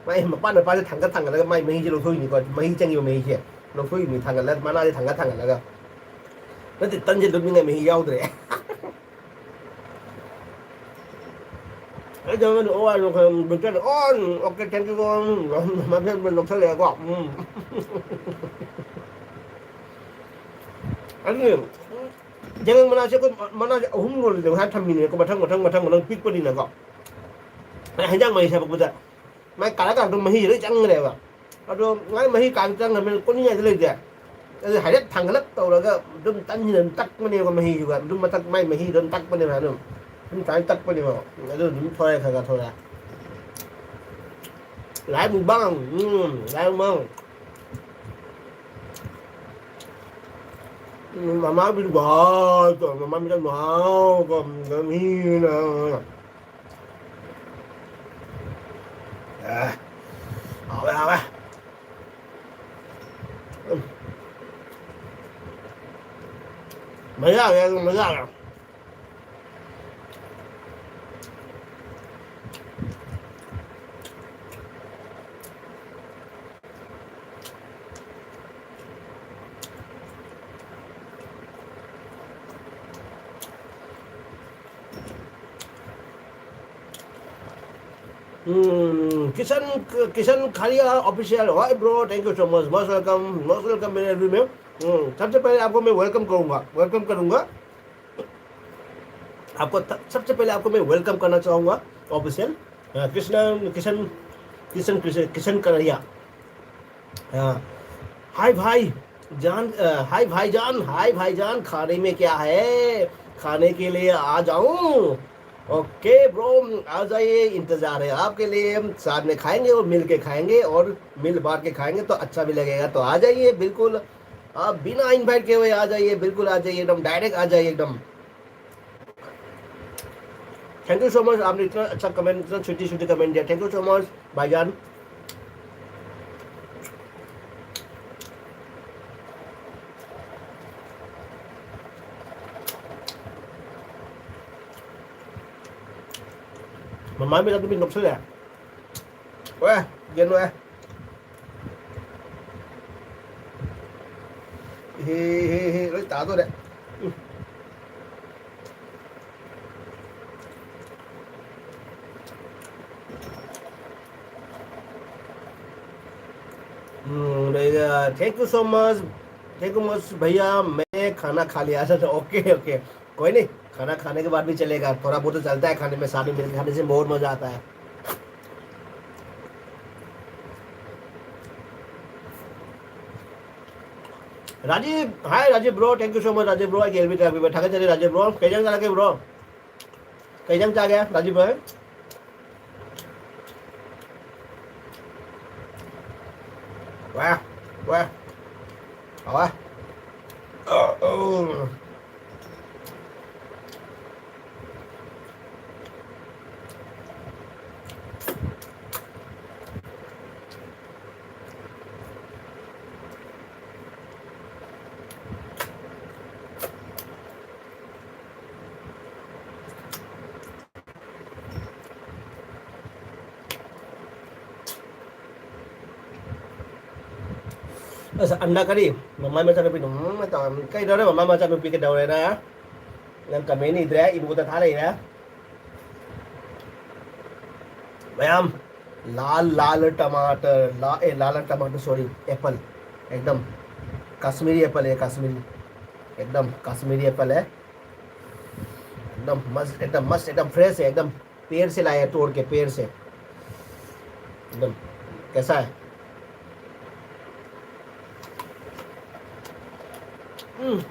ꯃꯥꯏ ꯃꯄꯥꯟ ꯃꯄꯥꯟꯁꯦ ꯊꯥꯡꯒꯠ ꯊꯥꯡꯒꯠꯂꯒ ꯃꯥꯏ ꯃꯍꯤꯁꯦ ꯂꯧꯊꯣꯛꯏꯅꯤꯀꯣ, ꯃꯍꯤ ꯆꯪꯉꯤꯕ ꯃꯍꯤꯁꯦ ꯂꯧꯊꯣꯛꯏꯅꯤ, ꯊꯥꯡꯒꯠꯂ, ꯃꯅꯥꯁꯦ ꯊꯥꯡꯒꯠ ꯊꯥꯡꯒꯠꯂꯒ꯫ ꯅꯠꯇꯦ, ꯇꯟꯁꯦ ꯂꯨꯞꯅꯤꯡꯉꯥꯏ ꯃꯍꯤ ꯌꯥꯎꯗ꯭ꯔꯦ꯫ ꯑꯩ ꯇꯧꯕꯗꯤ ꯑꯣ ꯑꯥꯔ ꯂꯧꯈꯠꯂ-, ꯕꯦꯛꯇꯔꯗ, ꯑꯣ, okay, thank you, ꯎꯝ, ꯃꯐꯦꯟ ꯃꯐꯦꯟ ꯂꯧꯁꯜꯂꯛꯑꯦꯀꯣ, ꯎꯝ꯫ ꯑꯗꯨꯅꯦ, ꯌꯥꯏꯉꯪ ꯃꯅꯥꯁꯦ ꯑꯩꯈꯣꯏ ꯃꯅꯥꯁꯦ ꯑꯍꯨꯝ ꯂꯣꯜꯂꯦ, ꯉꯁꯥꯏ ꯊꯝꯃꯤꯅꯦꯀꯣ, ꯃꯊꯪ, ꯃꯊꯪ, ꯃꯊꯪ, ꯃꯊꯪ ꯄꯤꯛꯄꯅꯤꯅꯀꯣ꯫ ꯍꯦꯟꯖꯥꯡ ꯃꯍꯤ ꯁꯥꯕꯛꯄꯗ ꯃꯥꯏ ꯀꯥꯔꯛ ꯀꯥꯔꯛꯇ ꯃꯍꯤꯁꯦ ꯂꯣꯏ ꯆꯪꯈ꯭ꯔꯦꯕ꯫ ꯑꯗꯣ ꯃꯥꯏ ꯃꯍꯤ ꯀꯥꯔꯛ ꯆꯪꯈ꯭ꯔꯕꯅꯤꯅ ꯀꯣꯠꯅꯤꯡꯉꯥꯏꯗꯤ ꯂꯩꯇꯦ꯫ ꯑꯗꯨ ꯍꯥꯏꯐꯦꯠ ꯊꯥꯡꯒꯠꯂꯞ ꯇꯧꯔꯒ ꯑꯗꯨꯝ ꯇꯟꯁꯤꯅ ꯑꯗꯨꯝ ꯇꯛꯄꯅꯦꯕ ꯃꯍꯤꯁꯤꯒ꯫ ꯑꯗꯨꯝ ꯃꯊꯛ ꯃꯥꯏ ꯃꯍꯤꯗꯣ ꯑꯗꯨꯝ ꯇꯛꯄꯅꯦꯕ ꯑꯗꯨꯝ꯫ ꯑꯗꯨꯝ ꯁꯨꯃꯥꯏꯅ ꯇꯛꯄꯅꯦꯕ꯫ ꯑꯗꯨ ꯑꯗꯨꯝ ꯊꯣꯛꯂꯛꯑꯦ ꯈꯔ ꯈꯔ ꯊꯣꯛꯂꯛꯑꯦ꯫ ꯂꯥꯏ ꯃꯨꯛꯕꯥꯡ꯫ ꯎꯝ, ꯂꯥꯏ ꯃꯨꯛꯕꯥꯡ꯫ ꯎꯝ, ꯃꯃꯥ ꯕꯤꯔꯕꯥꯜ ꯇꯧꯔ, ꯃꯃꯥ ꯕꯤꯔꯕꯥꯜ ꯃꯍꯥꯎ ꯇꯧꯔ, ꯃꯤꯅ꯫ ꯑꯦ, ꯍꯥꯎꯋꯦ, ꯍꯥꯎꯋꯦ꯫ ꯎꯝ꯫ ꯃꯖꯥ ꯂꯩ, ꯑꯗꯨꯝ ꯃꯖꯥ ꯂꯩ꯫ Hmm, Kishan, Kishan Kharia official, hi bro, thank you so much, most welcome, most welcome मेरे एलबी में। हम्म, सबसे पहले आपको मैं वेलकम करूंगा, वेलकम करूंगा आपको। सबसे पहले आपको मैं वेलकम करना चाहूंगा ऑफिशियल। कृष्ण, किशन, किशन, किशन, किशन कन्हैया। हाँ। हाय भाई जान, हाय भाई जान, हाय भाई जान, खाने में क्या है? खाने के लिए आ जाऊं? ओके ब्रो, आ जाइए, इंतजार है आपके लिए। साथ में खाएंगे और मिल के खाएंगे, और मिल बांट के खाएंगे तो अच्छा भी लगेगा। तो आ जाइए बिल्कुल, आप बिना इनवाइट किए हुए आ जाइए, बिल्कुल आ जाइए, एकदम डायरेक्ट आ जाइए एकदम। थैंक यू सो मच, आपने इतना अच्छा कमेंट, इतना छोटी छोटी कमेंट दिया। थैंक यू सो मच भाईजान। मम्मा मेरा तो भी नुकसान है। ओए, गेंद है। हे, हे, हे, ओए, तादो रे। Thank you so much, thank you much भैया, मैं खाना खा लिया। अच्छा, ओके, ओके, कोई नहीं, खाना खाने के बाद भी चलेगा, थोड़ा बहुत तो चलता है खाने में, साथ में मिलकर खाने से बहुत मजा आता है। Rajiv, hi Rajiv bro, thank you so much Rajiv bro. आज एलबी ट्रैफिक में ठाके चले राजीव ब्रो, कैसे चला के ब्रो? कैसे आ गया राजीव ब्रो? वाह, वाह, वाह। ꯑꯁ, ꯑꯟꯗꯥ ꯀꯔꯤ? ꯃꯃꯥꯏ ꯃꯆꯥꯅꯨꯄꯤꯗꯣ, ꯎꯝ, ꯇꯧꯔꯝ-, ꯀꯩꯗꯧꯔꯦ? ꯃꯃꯥꯏ ꯃꯆꯥꯅꯨꯄꯤ ꯀꯩꯗꯧꯔꯦꯅ? ꯅꯪ ꯀꯃꯦꯟ ꯏꯗ꯭ꯔꯦ, ꯏꯕꯣꯛꯇ ꯊꯥ ꯂꯩꯔꯦ꯫ मयाम लाल लाल टमाटर, ला, ए, लाल टमाटर, सॉरी, एप्पल, एकदम कश्मीरी एप्पल है, कश्मीरी, एकदम कश्मीरी एप्पल है, एकदम मस्त, एकदम मस्त, एकदम फ्रेश है, एकदम पेड़ से लाया है, तोड़ के पेड़ से, एकदम। कैसा है? हम्म।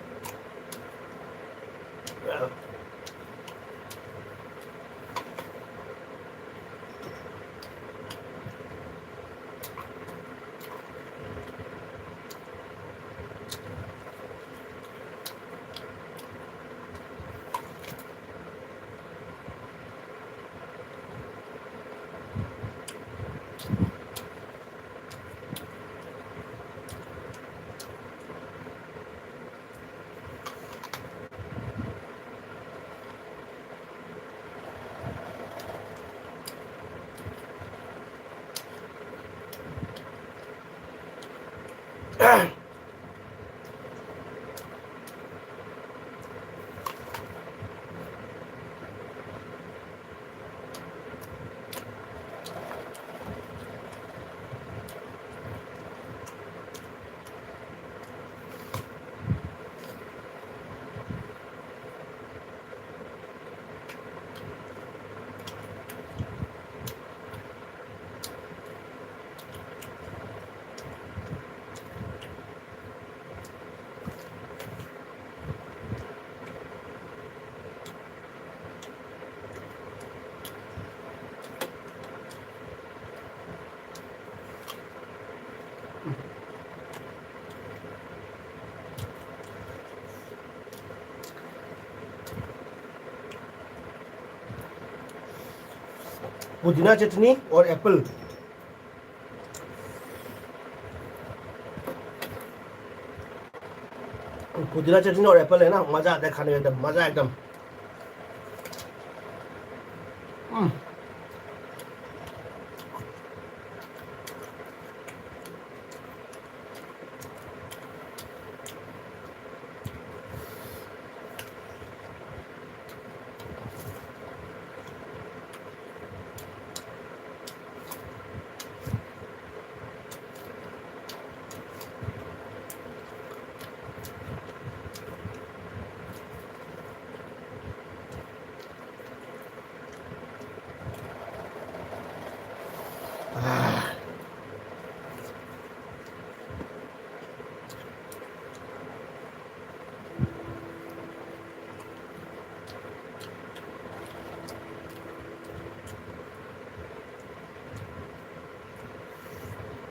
पुदीना चटनी और एप्पल, पुदीना चटनी और एप्पल है ना, मजा आता है खाने में, एकदम मजा एकदम। हम्म।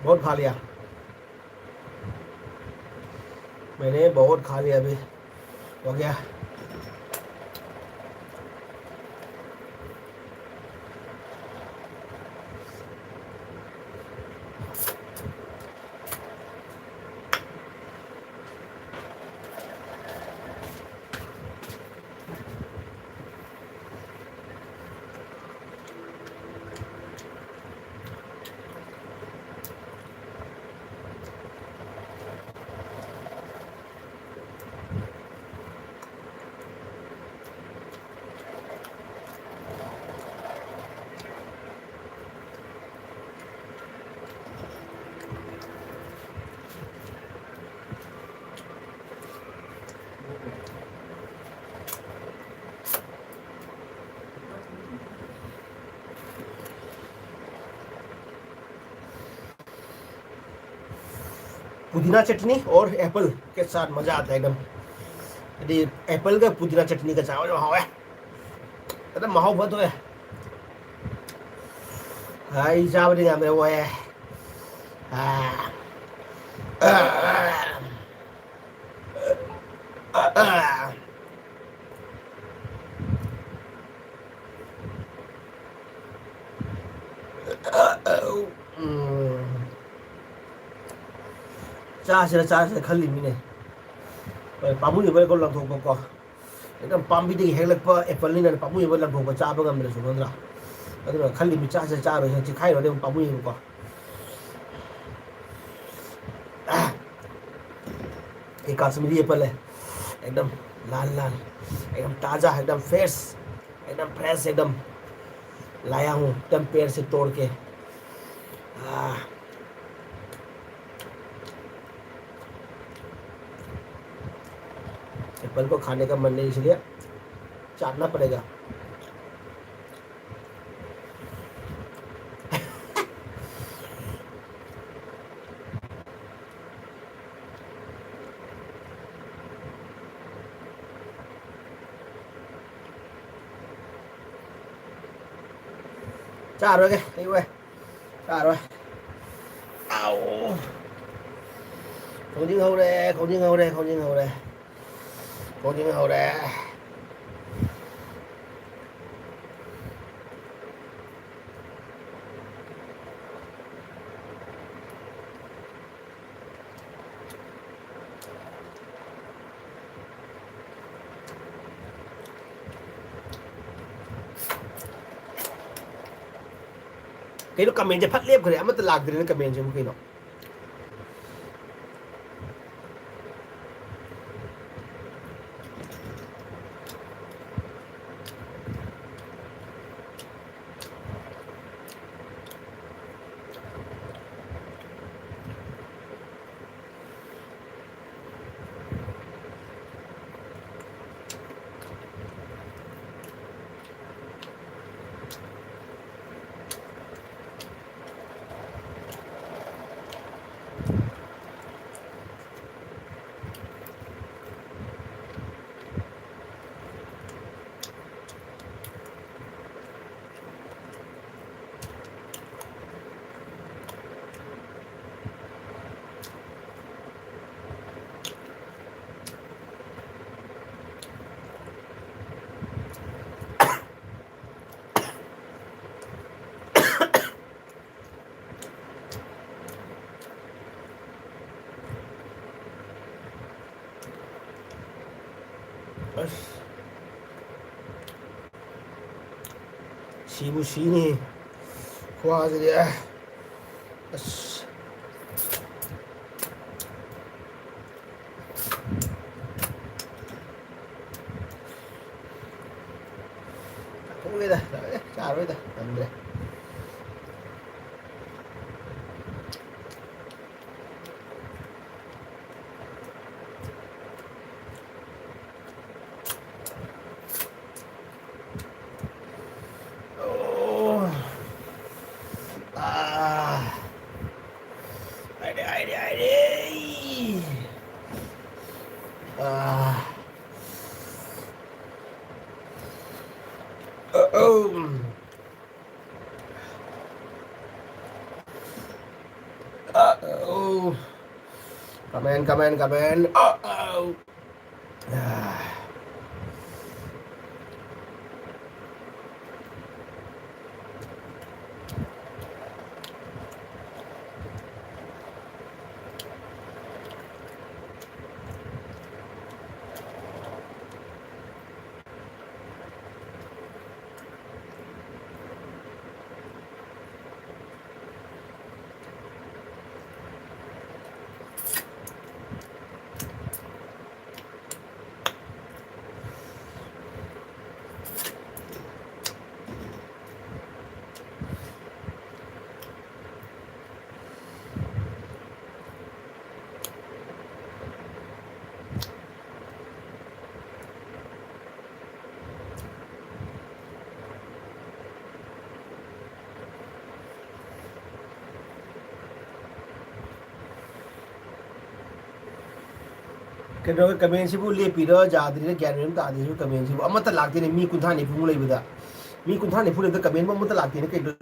बहुत खा लिया, मैंने बहुत खा लिया अभी, हो गया। पुदीना चटनी और एप्पल के साथ मजा आता है एकदम। यदि एप्पल का पुदीना चटनी का चावल जो हवा है, एकदम माहौल बहुत है। हाँ, ये चावल नहीं, हमें वो है। हाँ। ꯎꯝ꯫ ꯆꯥꯁꯤꯔ ꯆꯥꯁꯤꯔ ꯈꯜꯂꯤꯃꯤꯅꯦ꯫ ꯍꯣꯏ, ꯄꯥꯝꯃꯨꯏꯕ ꯑꯩꯈꯣꯏ ꯂꯪꯊꯣꯛꯄꯀꯣ꯫ ꯑꯦꯛꯗꯝ ꯄꯥꯝꯕꯤꯗꯒꯤ ꯍꯦꯛꯂꯛꯄ ꯑꯦꯄꯜꯅꯤꯅ ꯄꯥꯝꯃꯨꯏꯕ ꯂꯪꯊꯣꯛꯄ ꯆꯥꯕ ꯉꯝꯗ꯭ꯔꯁꯨ ꯅꯠꯇ꯭ꯔꯥ? ꯑꯗꯨꯅ ꯈꯜꯂꯤꯃꯤ ꯆꯥꯁꯤꯔ ꯆꯥꯔꯣꯏꯁꯤꯔ ꯆꯤꯈꯥꯏꯔꯨꯔꯗꯤ ꯑꯃꯨꯛ ꯄꯥꯝꯃꯨꯏꯕꯀꯣ꯫ ये कश्मीरी एप्पल है, एकदम लाल लाल, एकदम ताज़ा, एकदम फ्रेश, एकदम फ्रेश, एकदम लाया हूँ एकदम पेड़ से तोड़ के। आ, एप्पल को खाने का मन नहीं, इसलिए चाटना पड़ेगा। ꯆꯥꯔꯣꯏꯒꯦ ꯑꯩ ꯋꯥꯏ꯫ ꯆꯥꯔꯣꯏ꯫ ꯈꯣꯡꯖꯤꯟ ꯍꯧꯔꯦ, ꯈꯣꯡꯖꯤꯟ ꯍꯧꯔꯦ, ꯈꯣꯡꯖꯤꯟ ꯍꯧꯔꯦ, ꯈꯣꯡꯖꯤꯟ ꯍꯧꯔꯦ꯫ ꯀꯩꯅꯣ, comment ꯁꯦ ꯐꯠ ꯂꯦꯞꯈ꯭ꯔꯦ, ꯑꯃꯠꯇ ꯂꯥꯛꯇ꯭ꯔꯦꯅꯦ comment ꯁꯤꯕꯨ ꯀꯩꯅꯣ? ꯑꯁ, ꯁꯤꯕꯨ ꯁꯤꯅꯤ ꯈꯨꯋꯥꯁꯤꯗꯤ꯫ ꯑꯁ꯫ ꯆꯥꯊꯣꯛꯑꯒꯦꯗ, ꯌꯥꯔꯦ, ꯆꯥꯔꯣꯏꯗ, ꯇꯟꯗ꯭ꯔꯦ꯫ ꯑꯣ꯫ ꯑꯥ꯫ ꯍꯥꯏꯔꯦ, ꯍꯥꯏꯔꯦ, ꯍꯥꯏꯔꯦ꯫ ꯑꯥ꯫ ꯑ-, ꯑꯧ꯫ Comment, comment, comment. Uh-oh. Ah. ꯀꯩꯅꯣ, comment ꯁꯤꯕꯨ ꯂꯦꯞꯄꯤꯔ ꯌꯥꯗ꯭ꯔꯤꯔ ꯒ꯭ꯌꯥꯟ ꯃꯦꯟ ꯑꯃ ꯇꯥꯗꯦ꯫ ꯁꯤꯕꯨ comment ꯁꯤꯕꯨ ꯑꯃꯠꯇ ꯂꯥꯛꯇꯦꯅꯦ꯫ ꯃꯤ ꯀꯨꯟꯊ꯭ꯔꯥ ꯅꯤꯐꯨꯃꯨꯛ ꯂꯩꯕꯗ, ꯃꯤ ꯀꯨꯟꯊ꯭ꯔꯥ ꯅꯤꯐꯨ ꯂꯩꯕꯗ comment ꯕꯨ ꯑꯃꯠꯇ ꯂꯥꯛꯇꯦꯅꯦ꯫ ꯀꯩꯅꯣ?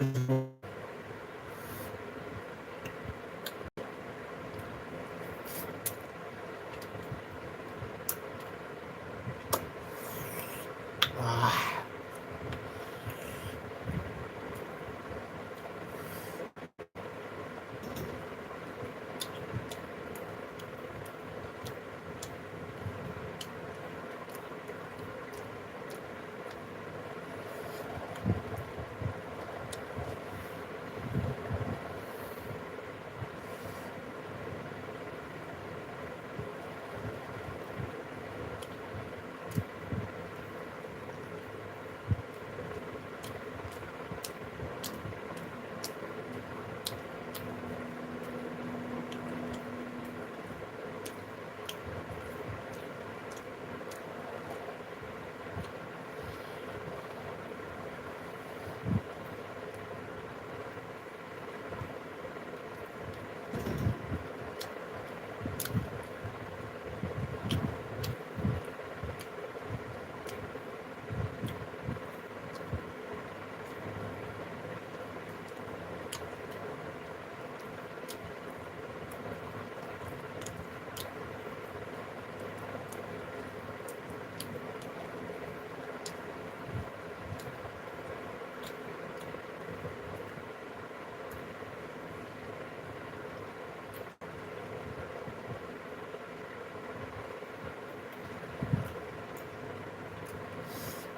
ꯑꯥ꯫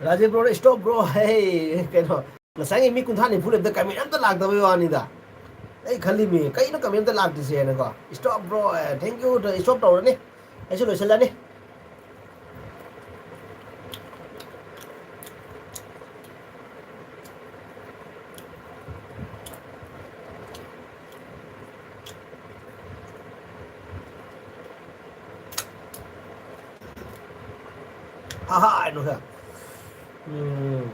ꯔꯥꯖꯦꯟ ꯕ꯭ꯔꯣꯅ "Stop bro" ꯍꯥꯏ꯫ ꯀꯩꯅꯣ, ꯉꯁꯥꯏꯒꯤ ꯃꯤ ꯀꯨꯟꯊ꯭ꯔꯥ ꯅꯤꯐꯨ ꯂꯩꯕꯗ comment ꯑꯝꯇ ꯂꯥꯛꯇꯕꯩ ꯋꯥꯅꯤꯗ꯫ ꯑꯩ ꯈꯜꯂꯤꯃꯤ, ꯀꯩꯅꯣ comment ꯑꯝꯇ ꯂꯥꯛꯇ꯭ꯔꯤꯁꯦꯅꯀꯣ꯫ "Stop bro, thank you, stop" ꯇꯧꯔꯅꯤ꯫ ꯑꯩꯁꯨ ꯂꯣꯏꯁꯤꯜꯂꯅꯤ꯫ ꯍꯥ ꯍꯥ ꯍꯥꯏꯅꯣ ꯈꯔ꯫ ꯎꯝ꯫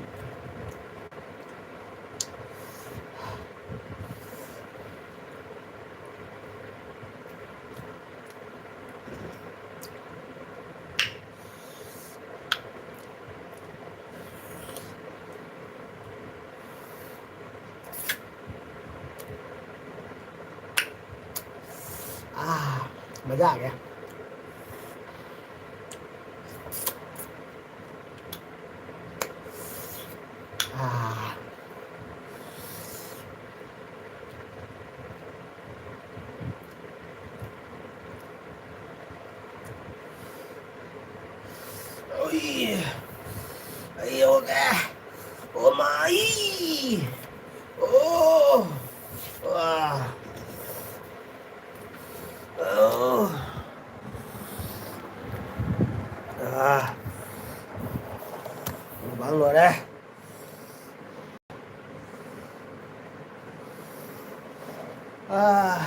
आ, मजा आ गया। आ। ओए, ये हो गया। ओ माई। ओ, वाह। ओ। आ। बांग हो रहा है। आ।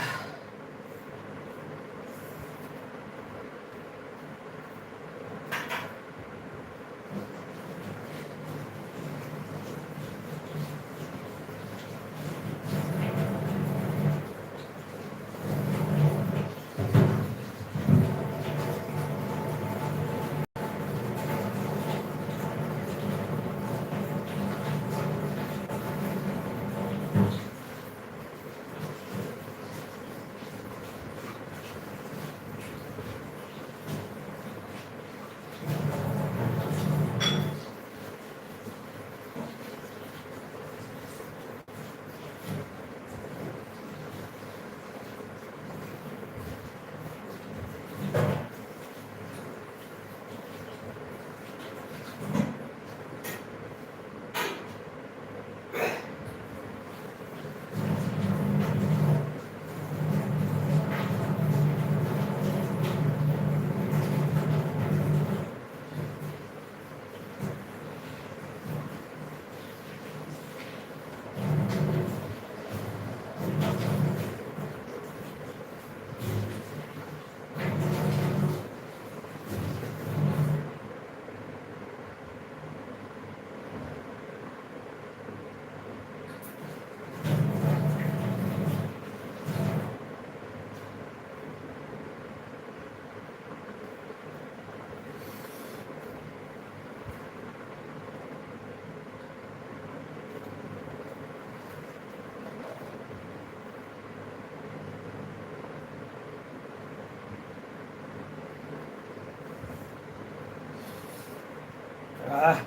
Ah.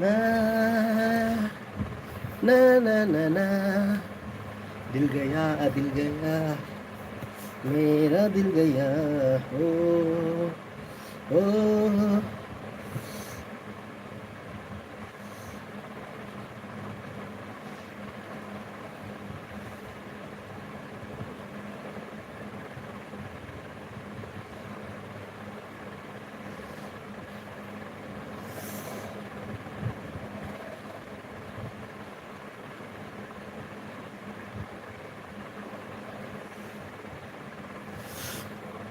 ना, ना, ना, ना, ना। दिल गया, दिल गया, मेरा दिल गया, हो, हो।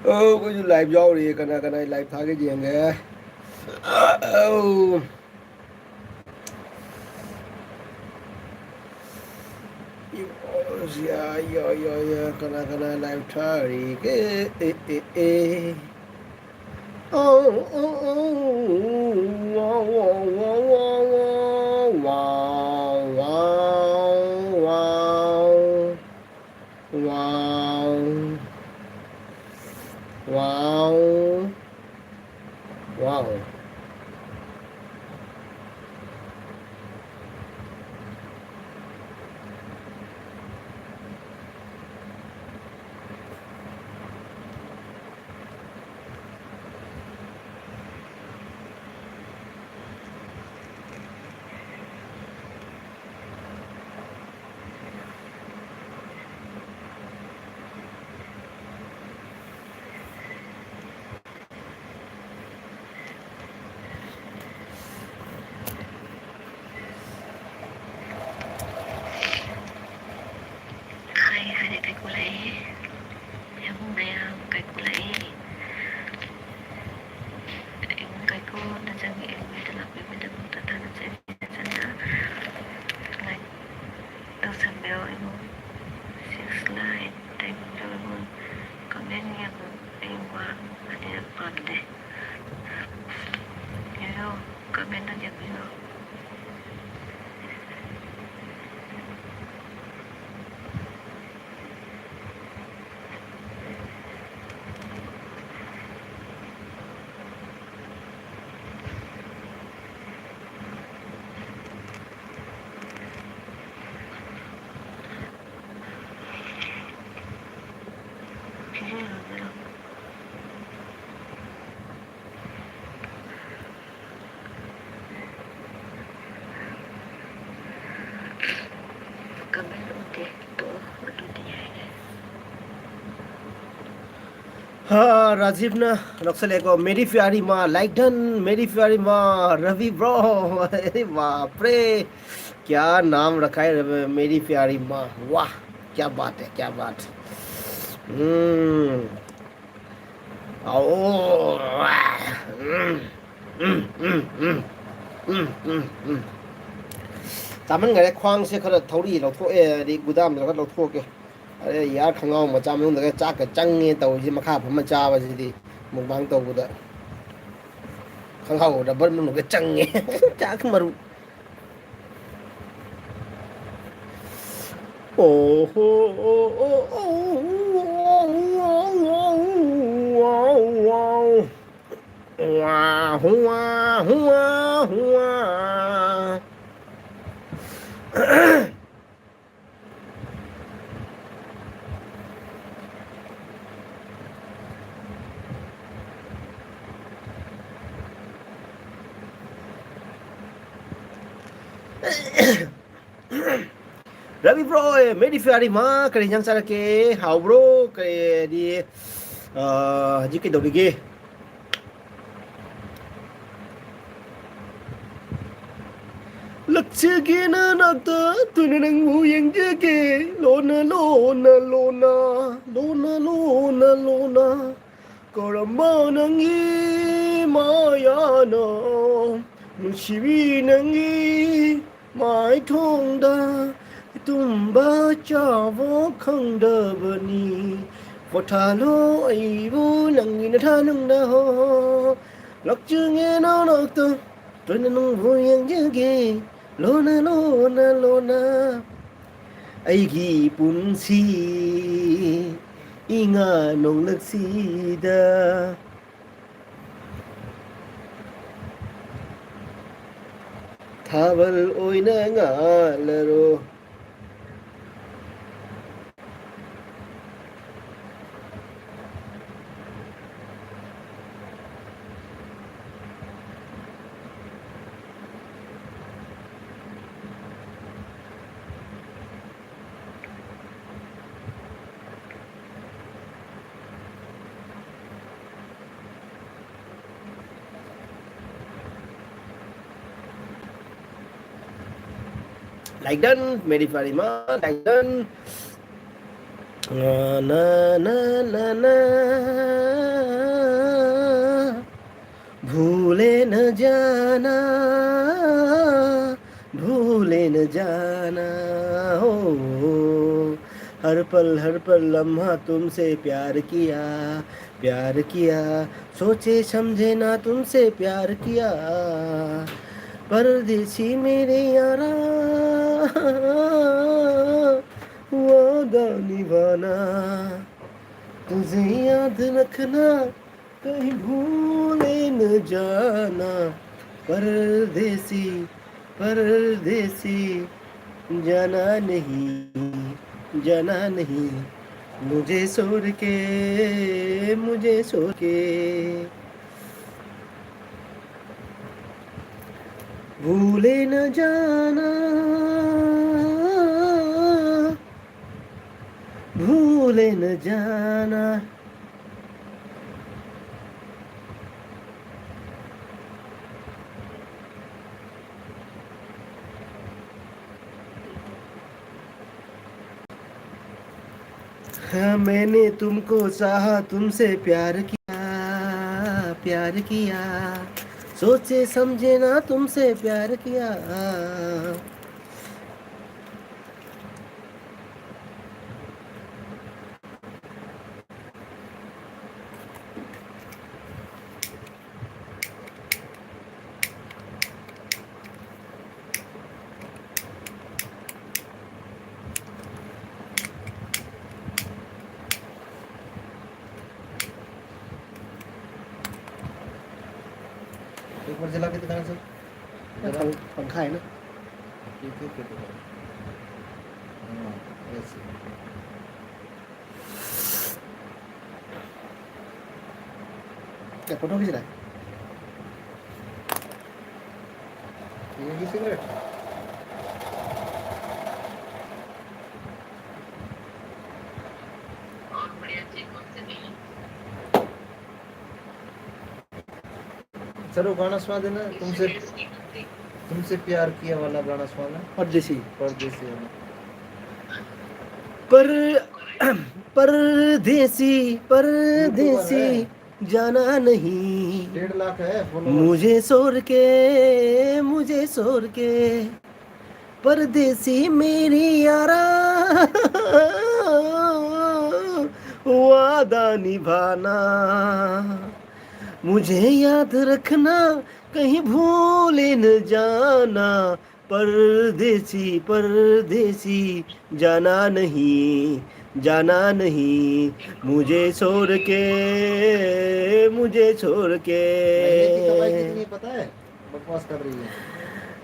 ꯑꯧ, ꯑꯩꯈꯣꯏꯁꯨ live ꯌꯥꯎꯔꯤ꯫ ꯀꯅꯥ ꯀꯅꯥ live ꯊꯥꯒꯦ ꯌꯦꯡꯒꯦ꯫ ꯑꯧ꯫ ꯌꯥ, ꯌꯥ, ꯌꯥ, ꯌꯥ, ꯀꯅꯥ ꯀꯅꯥ live ꯊꯥꯔꯤꯒꯦ? ꯑꯦ, ꯑꯦ, ꯑꯦ꯫ ꯑꯧ, ꯑꯧ, ꯑꯧ, ꯋꯥꯎ, ꯋꯥꯎ, ꯋꯥꯎ, ꯋꯥꯎ, ꯋꯥꯎ, ꯋꯥꯎ, ꯋꯥꯎ, ꯋꯥꯎ, ꯋꯥꯎ꯫ Wow. Wow. Wow. ꯀꯩꯅꯣ ꯌꯦꯡꯕꯤꯔꯣ꯫ ꯀꯃꯦꯟ ꯎꯗꯦ꯫ ꯇꯣꯛꯑꯣ, ꯑꯗꯨꯗꯤ ꯌꯥꯏꯔꯦ꯫ ꯍꯥ, ꯔꯥꯖꯤꯕꯅ ꯂꯧꯁꯜꯂꯦꯀꯣ꯫ मेरी प्यारी माँ, like done, मेरी प्यारी माँ, रवि bro, अरे बाप रे, क्या नाम रखा है, मेरी प्यारी माँ, वाह, क्या बात है, क्या बात। ꯎꯝ꯫ ꯑꯧ꯫ ꯎꯝ, ꯎꯝ, ꯎꯝ, ꯎꯝ꯫ ꯎꯝ, ꯎꯝ, ꯎꯝ꯫ ꯆꯥꯃꯟꯈꯔꯦ, ꯈ꯭ꯋꯥꯡꯁꯦ ꯈꯔ ꯊꯧꯔꯤ ꯂꯧꯊꯣꯛꯑꯦ, ꯑꯗꯩ ꯒꯨꯗꯥꯝꯗ ꯈꯔ ꯂꯧꯊꯣꯛꯀꯦ꯫ ꯑꯗꯩ ꯌꯥꯔ ꯈꯣꯡꯒ꯭ꯔꯥꯎ ꯃꯆꯥ ꯃꯅꯨꯡꯗꯒ ꯆꯥꯛꯀ ꯆꯪꯉꯦ ꯇꯧꯔꯤꯁꯦ, ꯃꯈꯥ ꯐꯝꯃ ꯆꯥꯕꯁꯤꯗꯤ ꯃꯨꯛꯕꯥꯡ ꯇꯧꯕꯗ꯫ ꯈꯣꯡꯒ꯭ꯔꯥꯎ ꯔꯕꯔ ꯃꯅꯨꯡꯗ ꯆꯪꯉꯦ꯫ ꯆꯥꯛ ꯃꯔꯨ꯫ ꯑꯣ ꯍꯣ, ꯑꯣ, ꯑꯣ, ꯑꯣ, ꯋꯥ, ꯍꯨꯋꯥ, ꯍꯨꯋꯥ, ꯍꯨꯋꯥ꯫ ꯔꯕꯤ ꯕ꯭ꯔꯣ, ꯃꯦꯗꯤ ꯐꯤꯌꯥꯔꯤ ꯃꯥ, ꯀꯔꯤ ꯏꯟꯖꯥꯡ ꯆꯥꯔꯛꯀꯦ? ꯍꯥꯎꯕ꯭ꯔꯣ? ꯀꯔꯤꯗꯤ, ꯑ, ꯍꯧꯖꯤꯛ ꯀꯩꯗꯧꯔꯤꯒꯦ? ꯂꯥꯛꯆꯒꯦ ꯅꯅꯥꯛꯇ, ꯇꯣꯏꯅ ꯅꯪꯕꯨ ꯌꯦꯡꯖꯒꯦ꯫ ꯂꯣꯟꯅ, ꯂꯣꯟꯅ, ꯂꯣꯟꯅ, ꯂꯣꯟꯅ, ꯂꯣꯟꯅ, ꯂꯣꯟꯅ꯫ ꯀꯔꯝꯕ ꯅꯪꯒꯤ ꯃꯥꯌꯥꯅꯣ? ꯅꯨꯡꯁꯤꯕꯤ ꯅꯪꯒꯤ ꯃꯥꯏꯊꯣꯡꯗ ꯇꯨꯝꯕ ꯆꯥꯕ ꯈꯪꯗꯕꯅꯤ꯫ ꯄꯣꯊꯥꯂꯣ ꯑꯩꯕꯨ ꯅꯪꯒꯤ ꯅꯊꯥꯅꯨꯡꯗ ꯍꯣ꯫ ꯂꯥꯛꯆꯒꯦ ꯅꯅꯥꯛꯇ꯫ ꯂꯣꯏꯅ ꯅꯪꯕꯨ ꯌꯦꯡꯖꯒꯦ, ꯂꯣꯟꯅ, ꯂꯣꯟꯅ, ꯂꯣꯟꯅ꯫ ꯑꯩꯒꯤ ꯄꯨꯟꯁꯤ ꯏꯉꯥ ꯅꯣꯡꯂꯛꯁꯤꯗ ꯊꯥꯕꯜ ꯑꯣꯏꯅ ꯉꯥꯜꯂꯔꯣ꯫ Like done, मेरी प्यारी माँ, like done. ना, ना, ना, ना, ना, भूले न जाना, भूले न जाना, हो, हर पल, हर पल लम्हा तुमसे प्यार किया, प्यार किया, सोचे समझे ना तुमसे प्यार किया, परदेसी मेरे यारा, वादा निभाना, तुझे याद रखना, कहीं भूले न जाना, परदेसी, परदेसी, जाना नहीं, जाना नहीं, मुझे छोड़ के, मुझे छोड़ के। भूले न जाना, भूले न जाना। हाँ, मैंने तुमको चाहा, तुमसे प्यार किया, प्यार किया, सोचे समझे ना तुमसे प्यार किया। एक बार जला के दिखाना सर। पंख-, पंखा है ना? ठीक है, ठीक है। हाँ, ऐसे। क्या फोटो खींच रहा है? ये भी सिगरेट? सर, वो गाना सुना देना, तुमसे, तुमसे प्यार किया वाला गाना सुनाना। परदेसी। परदेसी वाला। पर, परदेसी, परदेसी, YouTuber है। जाना नहीं। डेढ़ लाख है follower। मुझे छोड़ के, मुझे छोड़ के, परदेसी मेरी यारा, वादा निभाना, मुझे याद रखना, कहीं भूल न जाना, परदेसी, परदेसी, जाना नहीं, जाना नहीं, मुझे छोड़ के, मुझे छोड़ के। महीने की कमाई कितनी है पता है? बकवास कर रही है।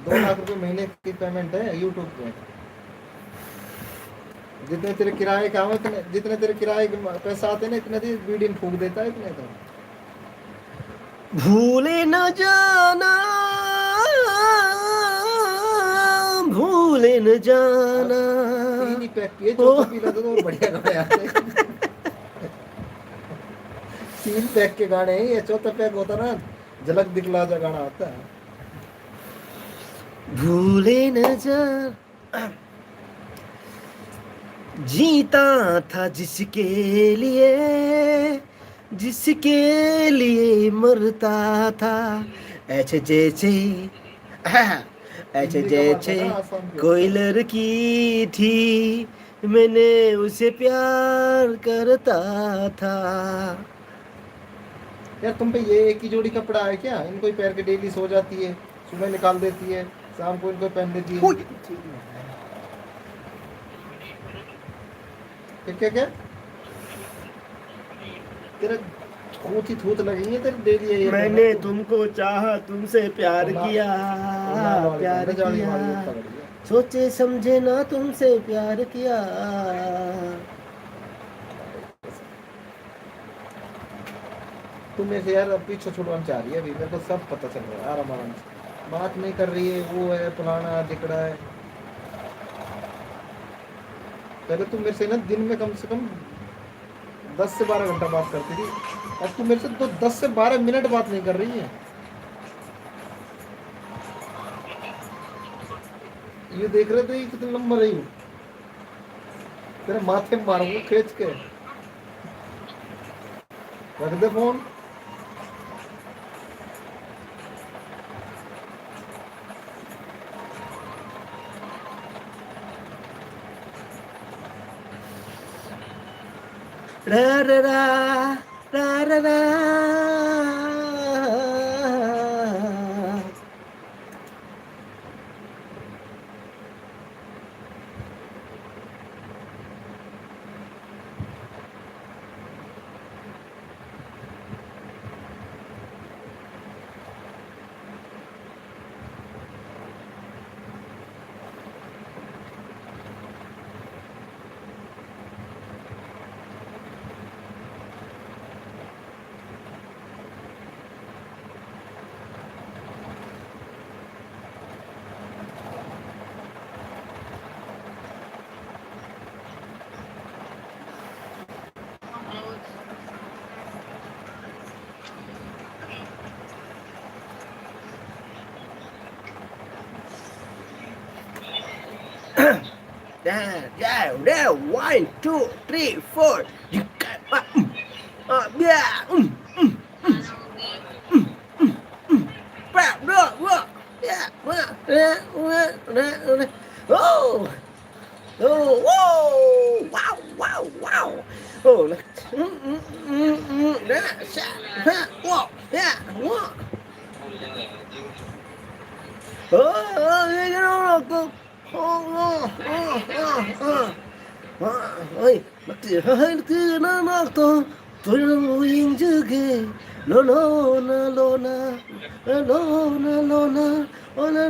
दो लाख रुपए महीने की payment है YouTube पे। जितने तेरे किराए के आवे, इतने, जितने तेरे किराए के पैसे आते हैं ना, इतने दे, बीड़ी में फूंक देता है इतने तो। भूले न जाना, भूले न जाना। तीन ही पैक किए, चौथा पी लेते तो और बढ़िया गाने आते। तीन पैक के गाने हैं ये, चौथा पैक होता ना, झलक दिखला जा गाना आता है। भूले न जा, जीता था जिसके लिए, जिसके लिए मरता था। ऐसे जैसे, ऐसे हिंदी का बात जैसे है ना, आसाम के कोई ऊपर। लड़की थी, मैंने उसे प्यार करता था। यार, तुम पे ये एक ही जोड़ी कपड़ा है क्या? इनको ही पहन के डेली सो जाती है, सुबह निकाल देती है, शाम को इनको पहन लेती है। क्या, क्या, क्या? तेरा थूत ही थूत लगेंगे तेरे डेली ये मैंने तुमको चाहा, तुमसे प्यार किया, प्यार किया। सोचे समझे ना तुमसे प्यार किया। तू मेरे से यार अब पीछे छुड़वाना चाह रही है अभी, मेरे को सब पता चल रहा है आराम आराम से। बात नहीं कर रही है, वो है, फलाना है, ढिकड़ा है। पहले तू मेरे से ना दिन में कम से कम दस से बारह घंटा बात करती थी, अब तू मेरे से तो दस से बारह मिनट बात नहीं कर रही है। ये देख रहे थे ये कितने नंबर है ये। तेरे माथे में मारूंगा खींच के। रख दे फोन। रा रा रा, रा रा रा। Yeah, yeah, yeah. One, two, three, four. You got my, mm, uh, yeah, mm, mm, mm, mm, mm, mm. Blah, blah, blah. Yeah, blah, blah, blah, blah, blah. Oh, oh, whoa, wow, wow, wow. Oh, like, mm, mm, mm, mm, yeah, yeah, huh, whoa, yeah, whoa. Oh, oh, yeah, you know, go. Oh, oh, oh, oh, oh. Ah, oi, mati, hai, hai, tu, na, na, tu. ꯅꯪꯕꯨ ꯌꯦꯡꯖꯒꯦ ꯂꯣꯅ ꯂꯣꯅ ꯂꯣꯅ ꯂꯣꯅ ꯂꯣꯅ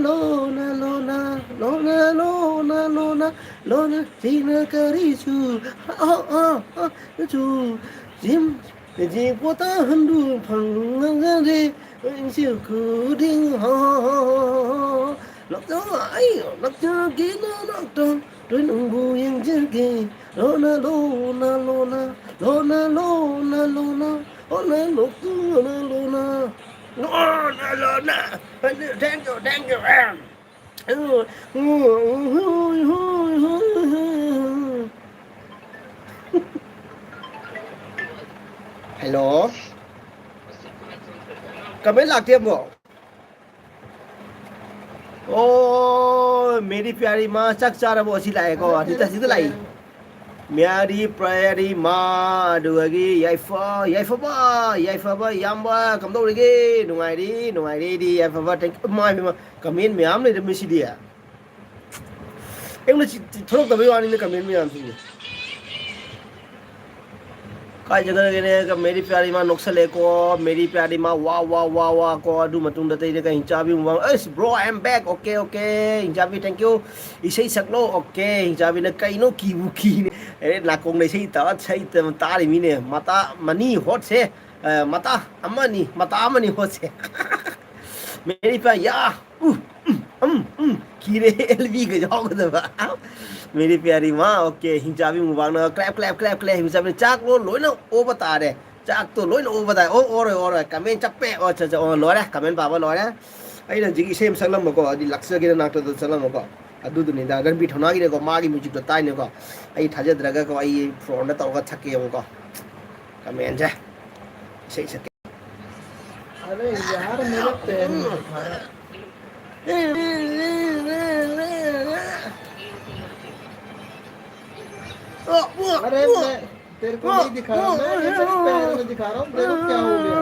ꯂꯣꯅ ꯂꯣꯅ ꯂꯣꯅ ꯂꯣꯅ ꯂꯣꯅ ꯂꯣꯅ ꯁꯤꯅ ꯀꯔꯤꯁꯨ ꯑ ꯑ ꯑ ꯁꯨ gym gym ꯄꯣꯇꯥ ꯍꯟꯗꯨ ꯐꯪꯉꯒꯗꯤ ꯏꯟꯁꯤꯜ ꯈꯨꯗꯤꯡ ꯍ ꯍ ꯍ ꯍ ꯍ ꯂꯥꯛꯆ ꯑꯩ ꯂꯥꯛꯆꯒꯦ ꯅꯅꯥꯛꯇ ꯅꯪꯕꯨ ꯌꯦꯡꯖꯒꯦ ꯂꯣꯅ ꯂꯣꯅ ꯂꯣꯅ ꯂꯣꯅ ꯂꯣꯅ ꯂꯣꯅ ꯂꯣꯅ ꯂꯣꯅ ꯂꯣꯅ ꯂꯣꯅ ꯂꯣꯅ Thank you, thank you. Hello. Comment ꯂꯥꯛꯇꯦ ꯑꯃꯨꯛ꯫ ꯑꯣ ꯃꯦꯔꯤ ꯄ꯭ꯌꯥꯔꯤ ꯃꯥ ꯆꯥꯛ ꯆꯥꯔꯕꯣ? ꯑꯁꯤ ꯂꯥꯛꯑꯦꯀꯣ, ꯑꯁꯤꯗ, ꯑꯁꯤꯗ ꯂꯥꯛꯏ꯫ ꯃ꯭ꯌꯥꯔꯤ ꯄ꯭ꯔꯌꯥꯔꯤ ꯃꯥ, ꯑꯗꯨꯗꯒꯤ ꯌꯥꯏꯐ ꯌꯥꯏꯐꯕ, ꯌꯥꯏꯐꯕ ꯏꯌꯥꯝꯕ, ꯀꯝꯗꯧꯔꯤꯒꯦ? ꯅꯨꯡꯉꯥꯏꯔꯤ, ꯅꯨꯡꯉꯥꯏꯔꯤ ꯑꯩꯗꯤ꯫ ꯌꯥꯏꯐꯕ, thank you꯫ ꯏꯃꯥ ꯏꯕꯦꯝꯃ, comment ꯃꯌꯥꯝ ꯂꯩꯔꯝꯃꯤ ꯁꯤꯗꯤ꯫ ꯑꯩꯉꯣꯟꯗ ꯁꯤ ꯊꯣꯛꯂꯛꯇꯕꯩ ꯋꯥꯅꯤꯅ comment ꯃꯌꯥꯝꯁꯤꯡꯁꯦ꯫ ꯀꯥꯏ ꯆꯠꯈ꯭ꯔꯒꯦꯅꯦ? ꯃꯦꯔꯤ ꯄ꯭ꯌꯥꯔꯤ ꯃꯥ ꯅꯣꯛꯁꯜꯂꯦꯀꯣ, ꯃꯦꯔꯤ ꯄ꯭ꯌꯥꯔꯤ ꯃꯥ ꯋꯥ ꯋꯥ ꯋꯥ ꯋꯥ ꯀꯣ꯫ ꯑꯗꯨ ꯃꯇꯨꯡꯗ ꯑꯇꯩꯗꯤ ꯀꯩ? ꯍꯤꯡꯆꯥꯕꯤ ꯃꯨꯛꯕꯥꯡ꯫ ꯑꯁ bro, I am back. Okay, okay. ꯍꯤꯡꯆꯥꯕꯤ, thank you꯫ ꯏꯁꯩ ꯁꯛꯂꯣ꯫ Okay꯫ ꯍꯤꯡꯆꯥꯕꯤꯅ ꯀꯩꯅꯣ ꯀꯤꯕꯨ ꯀꯤꯅꯦ꯫ ꯑꯦ ꯅꯥꯀꯣꯡꯗ ꯏꯁꯩ ꯇꯥ ꯏꯁꯩ ꯇꯥ- ꯇꯥꯔꯤꯃꯤꯅꯦ꯫ ꯃꯇꯥ ꯃꯅꯤ ꯍꯣꯠꯁꯦ꯫ ꯑ, ꯃꯇꯥ ꯑꯃꯅꯤ, ꯃꯇꯥ ꯑꯃꯅꯤ ꯍꯣꯠꯁꯦ꯫ ꯃꯦꯔꯤ ꯄ꯭ꯌꯥꯔꯤ ꯌꯥ꯫ ꯎ, ꯎꯝ, ꯎꯝ, ꯎꯝ, ꯀꯤꯔꯦ꯫ ꯑꯦꯜ ꯕꯤꯒ ꯌꯥꯎꯒꯗꯕ꯫ ꯃꯦꯔꯤ ꯄ꯭ꯌꯥꯔꯤ ꯃꯥ, okay꯫ ꯍꯤꯡꯆꯥꯕꯤ ꯃꯨꯛꯕꯥꯡꯅ clap, clap, clap, clap꯫ ꯍꯤꯡꯆꯥꯕꯤ ꯆꯥꯛꯂꯣ ꯂꯣꯏꯅ ꯑꯣꯕ ꯇꯥꯔꯦ꯫ ꯆꯥꯛꯇꯣ ꯂꯣꯏꯅ ꯑꯣꯕ ꯇꯥꯔꯦ꯫ ꯑꯣ, ꯑꯣꯔꯣꯏ, ꯑꯣꯔꯣꯏ꯫ Comment ꯆꯞꯄꯦ꯫ ꯑꯣ, ꯑꯠꯆꯥ, ꯑꯠꯆꯥ꯫ ꯑꯣ, ꯂꯣꯏꯔꯦ꯫ Comment ꯄꯥꯕ ꯂꯣꯏꯔꯦ꯫ ꯑꯩꯅ ꯍꯧꯖꯤꯛ ꯏꯁꯩ ꯑꯃ ꯁꯛꯂꯝꯕꯀꯣ, ꯍꯥꯏꯗꯤ ꯂꯥꯛꯆꯒꯦ ꯅꯅꯥꯛꯇꯗ ꯁꯛꯂꯝꯕꯀꯣ꯫ ꯑꯗꯨꯗꯨꯅꯤꯗ ꯔꯟꯕꯤꯔ ꯊꯧꯅꯥꯒꯤꯅꯦꯀꯣ, ꯃꯥꯒꯤ musicꯇꯣ ꯇꯥꯏꯅꯦꯀꯣ꯫ ꯑꯩ ꯊꯥꯖꯗ꯭ꯔꯒꯀꯣ, ꯑꯩ phoneꯗ ꯇꯧꯔꯒ ꯁꯛꯀꯦ ꯌꯦꯡꯉꯨꯀꯣ꯫ Commentꯁꯦ꯫ ꯏꯁꯩ ꯁꯛꯀꯦ꯫ अरे यार, मेरे पैर में दिखा रहा। अरे, मैं तेरे को नहीं दिखा रहा, मैं, मैं तेरे पैर में दिखा रहा हूँ, देखो क्या हो गया।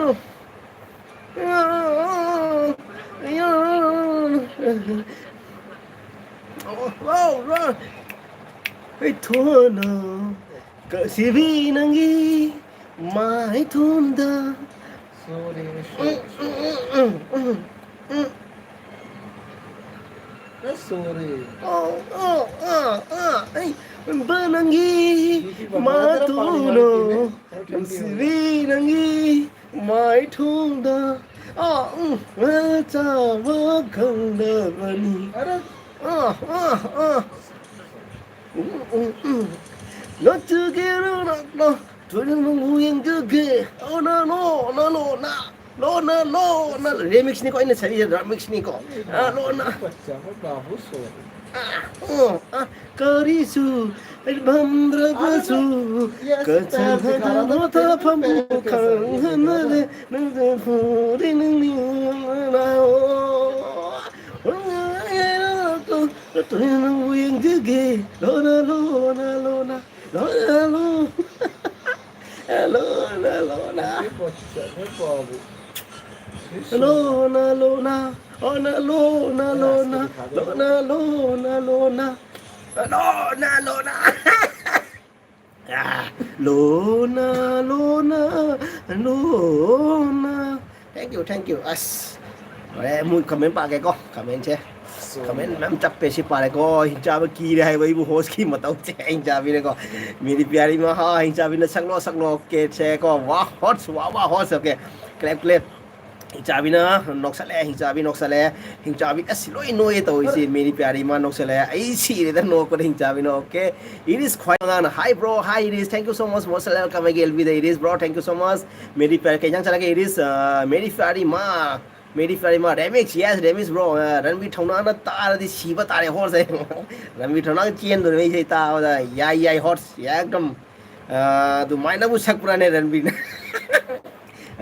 ꯍꯩ ꯊꯣꯟꯅ ꯀꯁꯤꯕꯤ ꯅꯪꯒꯤ ꯃꯥꯏꯊꯣꯡꯗ. ꯁꯣꯔꯤ ꯎꯝ, ꯎꯝ, ꯎꯝ, ꯎꯝ, ꯎꯝ, ꯎꯝ. ꯁꯣꯔꯤ. ꯑꯣ, ꯑꯣ, ꯑ, ꯑ, ꯑꯩ ꯅꯪꯒꯤ ꯃꯇꯣꯅꯣ ꯅꯨꯡꯁꯤꯕꯤ ꯅꯪꯒꯤ ꯃꯥꯏꯊꯣꯡꯗ ꯑ, ꯎꯝ, ꯆꯥꯕ ꯈꯪꯗꯕꯅꯤ. ꯑꯔꯦ. ꯑ, ꯑ, ꯑ. ꯎꯝ, ꯎꯝ, ꯎꯝ. ꯅꯠꯇꯨꯒꯦꯔꯣ, ꯅꯠ-, ꯅꯠ-, ꯊꯣꯏꯅ ꯅꯪꯕꯨ ꯌꯦꯡꯖꯒꯦ. ꯑꯣ, ꯅ, ꯅꯣ, ꯅ, ꯅꯣ, ꯅ. ꯂꯣꯅ, ꯂꯣꯅ. Remix ꯅꯤꯀꯣ ꯑꯩꯅ ꯁꯛꯏꯁꯦ, remix ꯅꯤꯀꯣ. ꯑ, ꯂꯣꯅ. ꯄꯆꯥ ꯃ ꯕꯥꯕꯨ ꯁꯣꯔꯤ. ꯑ, ꯑꯣ, ꯑ, ꯀꯔꯤꯁꯨ ꯂꯩꯔꯝꯗ꯭ꯔꯕꯁꯨ. ꯀꯆꯥ ꯊꯥꯗꯅ ꯊꯥꯐꯝ ꯈꯪꯍꯟꯅꯔꯦ. ꯅꯪꯅ ꯐꯨꯔꯤ ꯅꯪꯅꯤ. ꯅꯪꯕꯨ ꯌꯦꯡꯖꯒꯦ. ꯂꯣꯅ, ꯂꯣꯅ, ꯂꯣꯅ. ꯂꯣꯅ, ꯂꯣꯅ. ꯂꯣꯅ, ꯂꯣꯅ. ꯄꯆꯥ ꯃ ꯕꯥꯕꯨ. ꯂꯣꯅ, ꯂꯣꯅ. ꯂꯣꯅ, ꯂꯣꯅ, ꯂꯣꯅ. ꯂꯣꯅ, ꯂꯣꯅ, ꯂꯣꯅ. ꯂꯣꯅ, ꯂꯣꯅ. ꯑꯥ, ꯂꯣꯅ, ꯂꯣꯅ, ꯂꯣꯅ. Thank you, thank you. ꯑꯁ, ꯍꯣꯔꯦꯟ ꯑꯃꯨꯛ comment ꯄꯥꯒꯦꯀꯣ, commentꯁꯦ. Comment ꯃꯌꯥꯝ ꯆꯞꯄꯦ, ꯁꯤ ꯄꯥꯔꯦꯀꯣ. ꯍꯤꯡꯆꯥꯕ ꯀꯤꯔꯦ ꯍꯥꯏꯕ ꯑꯩꯕꯨ hostꯀꯤ ꯃꯇꯧꯁꯦ, ꯍꯤꯡꯆꯥꯕꯤꯅꯀꯣ. ꯃꯤꯗꯤ ꯄꯤꯌꯥꯔꯤ ꯃꯍꯥ, ꯍꯤꯡꯆꯥꯕꯤꯅ ꯁꯛꯂꯣ, ꯁꯛꯂꯣ. Okay ꯁꯦꯀꯣ. ꯋꯥ, host, ꯋꯥ, ꯋꯥ, host. Okay. Clap, clap. ꯍꯤꯡꯆꯥꯕꯤꯅ ꯅꯣꯛꯁꯜꯂꯦ, ꯍꯤꯡꯆꯥꯕꯤ ꯅꯣꯛꯁꯜꯂꯦ, ꯍꯤꯡꯆꯥꯕꯤ ꯑꯁ ꯂꯣꯏ ꯅꯣꯛꯑꯦ ꯇꯧꯔꯤꯁꯦ, ꯃꯦꯔꯤ ꯄ꯭ꯌꯥꯔꯤ ꯃꯥ ꯅꯣꯛꯁꯜꯂꯦ, ꯑꯩ ꯁꯤꯔꯦꯗ ꯅꯣꯛꯄꯗ ꯍꯤꯡꯆꯥꯕꯤꯅ꯫ Okay, Iris ꯈ꯭ꯋꯥꯏ ꯑꯉꯥꯡꯅ, hi bro, hi Iris, thank you so much, most welcome again, Elvira Iris, bro, thank you so much. Mary ꯄ꯭ꯌꯥꯔꯤ ꯀꯩ ꯏꯟꯖꯥꯡ ꯆꯥꯔꯒꯦ Iris? ꯑ, ꯃꯦꯔꯤ ꯄ꯭ꯌꯥꯔꯤ ꯃꯥ, ꯃꯦꯔꯤ ꯄ꯭ꯌꯥꯔꯤ ꯃꯥ, remix, yes, remix bro, ꯑ, ꯔꯟꯕꯤꯔ ꯊꯧꯅꯥꯅ ꯇꯥꯔꯗꯤ ꯁꯤꯕ ꯇꯥꯔꯦ horse ꯍꯥꯏ꯫ ꯔꯟꯕꯤꯔ ꯊꯧꯅꯥ ꯆꯦꯟꯗꯣꯔꯦ ꯏꯁꯩ ꯇꯥꯕꯗ, ꯌꯥꯏ, ꯌꯥꯏ, horse, ꯌꯥꯏ, ꯑꯦꯛꯗꯝ꯫ ꯑ, ꯑꯗꯨꯃꯥꯏꯅꯕꯨ ꯁꯛꯄ꯭ꯔꯥꯅꯦ ꯔꯟꯕꯤꯔꯅ?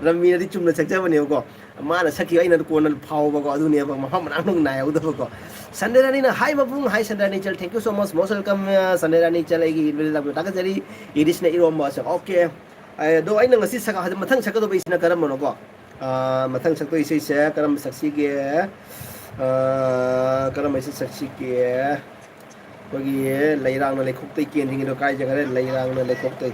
ꯔꯟꯕꯤꯔꯅꯗꯤ ꯆꯨꯝꯅ ꯁꯛꯆꯕꯅꯦꯕꯀꯣ, ꯃꯥꯅ ꯁꯛꯈꯤꯕ ꯑꯩꯅ ꯀꯣꯟꯅ ꯐꯥꯎꯕꯀꯣ, ꯑꯗꯨꯅꯦꯕ ꯃꯐꯝ ꯃꯔꯥꯡ ꯅꯨꯡ ꯅꯥꯏꯍꯧꯗꯕꯀꯣ꯫ ꯁꯟꯗꯦ ꯔꯥꯅꯤꯅ, hi ꯃꯕꯨꯡ, hi Sunday Rani ꯆꯦꯜ, thank you so much, most welcome, ꯑ, ꯁꯟꯗꯦ ꯔꯥꯅꯤ ꯆꯦꯜ, ꯑꯩꯒꯤ ꯏꯔꯣꯏ ꯂꯥꯛꯄꯤꯌꯨ ꯊꯥꯒꯠꯆꯔꯤ꯫ ꯏꯔꯤꯁꯅ ꯏꯔꯣꯝꯕ ꯁꯛ, okay꯫ ꯑꯗꯣ ꯑꯩꯅ ꯉꯁꯤ ꯁꯛ-, ꯃꯊꯪ ꯁꯛꯀꯗꯧꯕ ꯏꯁꯩꯅ ꯀꯔꯝꯕꯅꯣꯀꯣ? ꯑ, ꯃꯊꯪ ꯁꯛꯇꯣꯏ ꯏꯁꯩꯁꯦ ꯀꯔꯝꯕ ꯁꯛꯁꯤꯒꯦ? ꯑ, ꯀꯔꯝꯕ ꯏꯁꯩ ꯁꯛꯁꯤꯒꯦ? ꯑꯩꯈꯣꯏꯒꯤ ꯂꯩꯔꯥꯡꯅ ꯂꯩꯈꯣꯛꯇꯩ ꯀꯦꯟꯗ꯭ꯔꯤꯉꯩꯗꯣ ꯀꯥꯏ ꯆꯠꯈ꯭ꯔꯦ? ꯂꯩꯔꯥꯡꯅ ꯂꯩꯈꯣꯛꯇꯩ꯫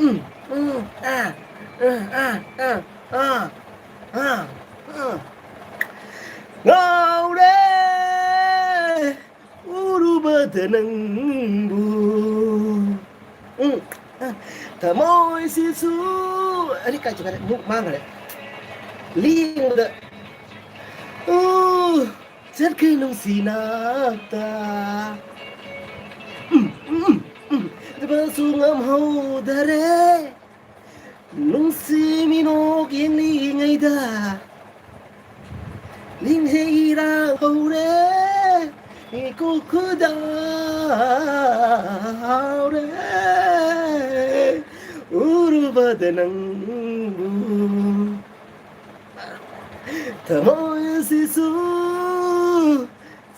ꯎꯝ, ꯎꯝ, ꯑꯥ, ꯑꯥ, ꯑꯥ, ꯑꯥ, ꯑꯥ, ꯑꯥ, ꯑꯥ꯫ ꯉꯥꯎꯔꯦ ꯎꯔꯨꯕꯗ ꯅꯪꯕꯨ꯫ ꯎꯝ, ꯑꯥ, ꯊꯃꯣꯏꯁꯤꯁꯨ꯫ ꯑꯔꯤ ꯀꯥꯏ ꯆꯠꯈ꯭ꯔꯦ? ꯑꯃꯨꯛ ꯃꯥꯡꯈ꯭ꯔꯦ꯫ ꯂꯦꯡꯕꯗ꯫ ꯎ, ꯆꯠꯈ꯭ꯔꯦ ꯅꯨꯡꯁꯤ ꯅꯥꯛꯇ꯫ ꯎꯝ, ꯎꯝ, ꯎꯝ, ꯎꯝ꯫ ꯆꯠꯄꯁꯨ ꯉꯝꯍꯧꯗꯔꯦ꯫ ꯅꯨꯡꯁꯤ ꯃꯤꯅꯣꯛ ꯌꯦꯡꯂꯤꯉꯩꯗ ꯅꯤꯡꯖꯩ ꯏꯔꯥꯡ ꯍꯧꯔꯦ꯫ ꯏꯀꯨ ꯈꯨꯗꯥꯎꯔꯦ ꯎꯔꯨꯕꯗ ꯅꯪꯕꯨ꯫ ꯊꯃꯣꯏ ꯑꯁꯤꯁꯨ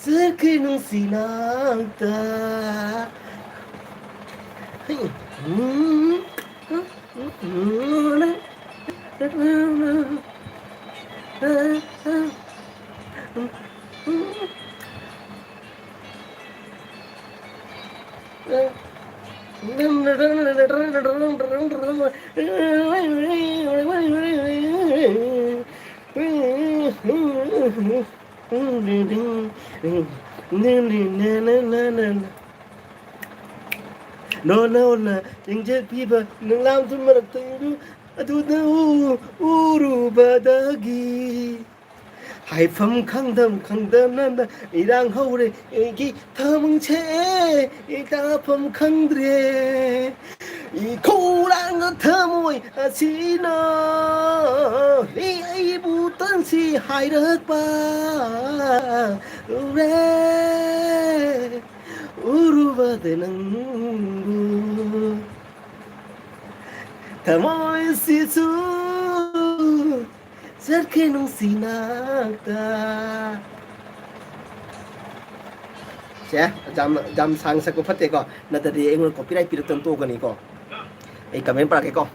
ꯆꯠꯈꯤ ꯅꯨꯡꯁꯤ ꯅꯥꯛꯇ꯫ ꯅꯣꯅ ꯌꯦꯡꯖꯕꯤꯕ ꯅꯪꯂꯥꯝꯁꯨ ꯃꯔꯛꯇ ꯏꯔꯨ ꯑꯗꯨꯗ ꯎ- ꯎꯔꯨꯕꯗꯒꯤ ꯍꯥꯏꯐꯝ ꯈꯪꯗꯝ ꯈꯪꯗꯅ ꯏꯔꯥꯡ ꯍꯧꯔꯦ ꯑꯩꯒꯤ ꯊꯃꯣꯏꯁꯦ꯫ ꯏ ꯇꯥꯐꯝ ꯈꯪꯗ꯭ꯔꯦ꯫ ꯏ ꯈꯧꯔꯥꯡꯕ ꯊꯃꯣꯏ ꯑꯁꯤꯅ ꯑꯩꯕꯨ ꯇꯟꯁꯤ ꯍꯥꯏꯔꯛꯄ ꯎꯔꯦ꯫ ꯎꯔꯨꯕꯗ ꯅꯪꯕꯨ ꯊꯃꯣꯏꯁꯤꯁꯨ ꯆꯠꯈꯤ ꯅꯨꯡꯁꯤ ꯅꯥꯛꯇ꯫ ꯁꯦ, ꯌꯥꯝ, ꯌꯥꯝ ꯁꯥꯡꯅ ꯁꯛꯄ ꯐꯠꯇꯦꯀꯣ, ꯅꯠꯇ꯭ꯔꯗꯤ ꯑꯩꯉꯣꯟꯗ copyright ꯄꯤꯔꯛꯇꯅ ꯇꯣꯛꯀꯅꯤꯀꯣ꯫ ꯑꯩ comment ꯄꯥꯔꯛꯀꯦꯀꯣ꯫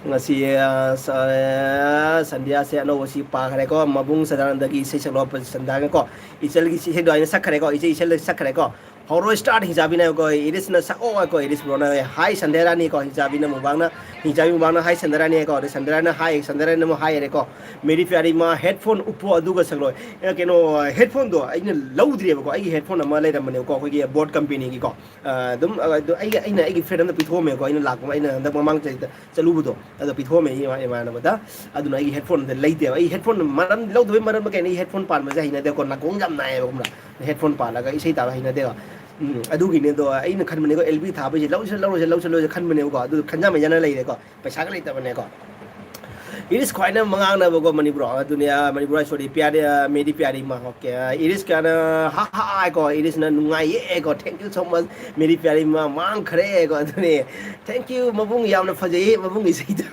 ꯉꯁꯤ, ꯑ, ꯁ-, ꯑ, ꯁꯟꯙ꯭ꯌꯥꯁꯦ ꯑꯅꯧꯕ ꯁꯤ ꯄꯥꯈ꯭ꯔꯦꯀꯣ꯫ ꯃꯕꯨꯡ ꯁꯗꯥꯅꯟꯗꯒꯤ ꯏꯁꯩ ꯁꯛꯂꯣ ꯁꯟꯙ꯭ꯌꯥꯒꯀꯣ꯫ ꯏꯆꯜꯒꯤ ꯏꯁꯩꯗꯣ ꯑꯩꯅ ꯁꯛꯈ꯭ꯔꯦꯀꯣ꯫ ꯏꯆꯦ ꯏꯆꯜꯗ ꯁꯛꯈ꯭ꯔꯦꯀꯣ꯫ ꯍꯧꯔꯣ start ꯍꯤꯡꯆꯥꯕꯤꯅꯀꯣ, ꯏꯔꯤꯁꯅ ꯁꯛꯑꯣ ꯍꯥꯏꯀꯣ, ꯏꯔꯤꯁ ꯕ꯭ꯔꯣꯅ꯫ Hi ꯁꯟꯙ꯭ꯌꯥꯔꯥꯅꯤꯀꯣ, ꯍꯤꯡꯆꯥꯕꯤꯅ ꯃꯨꯕꯥꯡꯅ, ꯍꯤꯡꯆꯥꯕꯤ ꯃꯨꯕꯥꯡꯅ hi ꯁꯟꯙ꯭ꯌꯥꯔꯥꯅꯤ ꯍꯥꯏꯀꯣ, ꯑꯗꯩ ꯁꯟꯙ꯭ꯌꯥꯔꯥꯅꯤꯅ ꯑꯃꯨꯛ hi ꯍꯥꯏꯔꯦꯀꯣ꯫ ꯃꯦꯔꯤ ꯄ꯭ꯌꯥꯔꯤ ꯃꯥ headphone ꯎꯞꯄꯣ ꯑꯗꯨꯒ ꯁꯛꯂꯣ꯫ ꯑꯦ, ꯀꯩꯅꯣ, headphoneꯗꯣ ꯑꯩꯅ ꯂꯧꯗ꯭ꯔꯤꯑꯕꯀꯣ, ꯑꯩꯒꯤ headphone ꯑꯃ ꯂꯩꯔꯝꯕꯅꯦꯕꯀꯣ, ꯑꯩꯈꯣꯏꯒꯤ Boat companyꯒꯤꯀꯣ꯫ ꯑ, ꯑꯗꯨꯝ, ꯑ, ꯑꯗꯨ ꯑꯩꯒꯤ, ꯑꯩꯅ ꯑꯩꯒꯤ friend ꯑꯃꯗ ꯄꯤꯊꯣꯛꯑꯝꯃꯦꯀꯣ, ꯑꯩꯅ ꯂꯥꯛꯄ, ꯑꯩꯅ ꯍꯟꯗꯛ ꯃꯃꯥꯡ ꯆꯍꯤꯗ ꯆꯠꯂꯨꯕꯗꯣ, ꯑꯗꯣ ꯄꯤꯊꯣꯛꯑꯝꯃꯦ ꯏꯃꯥ-, ꯏꯃꯥꯟꯅꯕꯗ꯫ ꯑꯗꯨꯅ ꯑꯩꯒꯤ headphoneꯗ ꯂꯩꯇꯦꯕ꯫ ꯑꯩ headphone ꯃꯔꯝ ꯂꯧꯗꯕꯩ ꯃꯔꯝ ꯀꯩꯅꯣ, ꯑꯩ headphone ꯄꯥꯟꯕꯁꯦ ꯍꯩꯅꯗꯦꯀꯣ, ꯅꯥꯀꯣꯡ ꯌꯥꯝ ꯅꯥꯏꯌꯦꯕ, ꯈꯪꯕ꯭ꯔꯥ? Headphone ꯄꯥꯜꯂꯒ ꯏꯁꯩ ꯇꯥꯕ ꯍꯩꯅꯗꯦꯕ꯫ ꯎꯝ, ꯑꯗꯨꯒꯤꯅꯦ꯫ ꯑꯗꯣ ꯑꯩꯅ ꯈꯟꯕꯅꯦꯀꯣ, ꯑꯦꯜ ꯕꯤ ꯊꯥꯕꯩꯁꯦ ꯂꯧꯁꯤꯔ ꯂꯧꯔꯣꯏꯁꯤꯔ, ꯂꯧꯁꯤꯔ ꯂꯧꯔꯣꯏꯁꯤꯔ ꯈꯟꯕꯅꯦꯕꯀꯣ, ꯑꯗꯨ ꯈꯟꯖ ꯃꯩꯖꯅ ꯂꯩꯔꯦꯀꯣ, ꯄꯩꯁꯥꯒ ꯂꯩꯇꯕꯅꯦꯀꯣ꯫ ꯏꯔꯤꯁ ꯈ꯭ꯋꯥꯏꯅ ꯃꯉꯥꯡꯅꯕꯀꯣ ꯃꯅꯤꯄꯨꯔ, ꯑꯗꯨꯅꯦ, ꯑ, ꯃꯅꯤꯄꯨꯔ, sorry, ꯄ꯭ꯌꯥꯔꯤ, ꯑ, ꯃꯦꯔꯤ ꯄ꯭ꯌꯥꯔꯤ ꯃꯥ, okay, ꯑ, ꯏꯔꯤꯁ ꯀꯌꯥꯅ ꯍꯥ ꯍꯥ ꯍꯥꯏꯀꯣ, ꯏꯔꯤꯁꯅ ꯅꯨꯡꯉꯥꯏꯌꯦꯀꯣ, thank you so much, Mary ꯄ꯭ꯌꯥꯔꯤ ꯃꯥ ꯃꯥꯡꯈ꯭ꯔꯦꯀꯣ, ꯑꯗꯨꯅꯦ, thank you, ꯃꯕꯨꯡ ꯌꯥꯝꯅ ꯐꯖꯩꯌꯦ, ꯃꯕꯨꯡ ꯏꯁꯩꯗꯣ꯫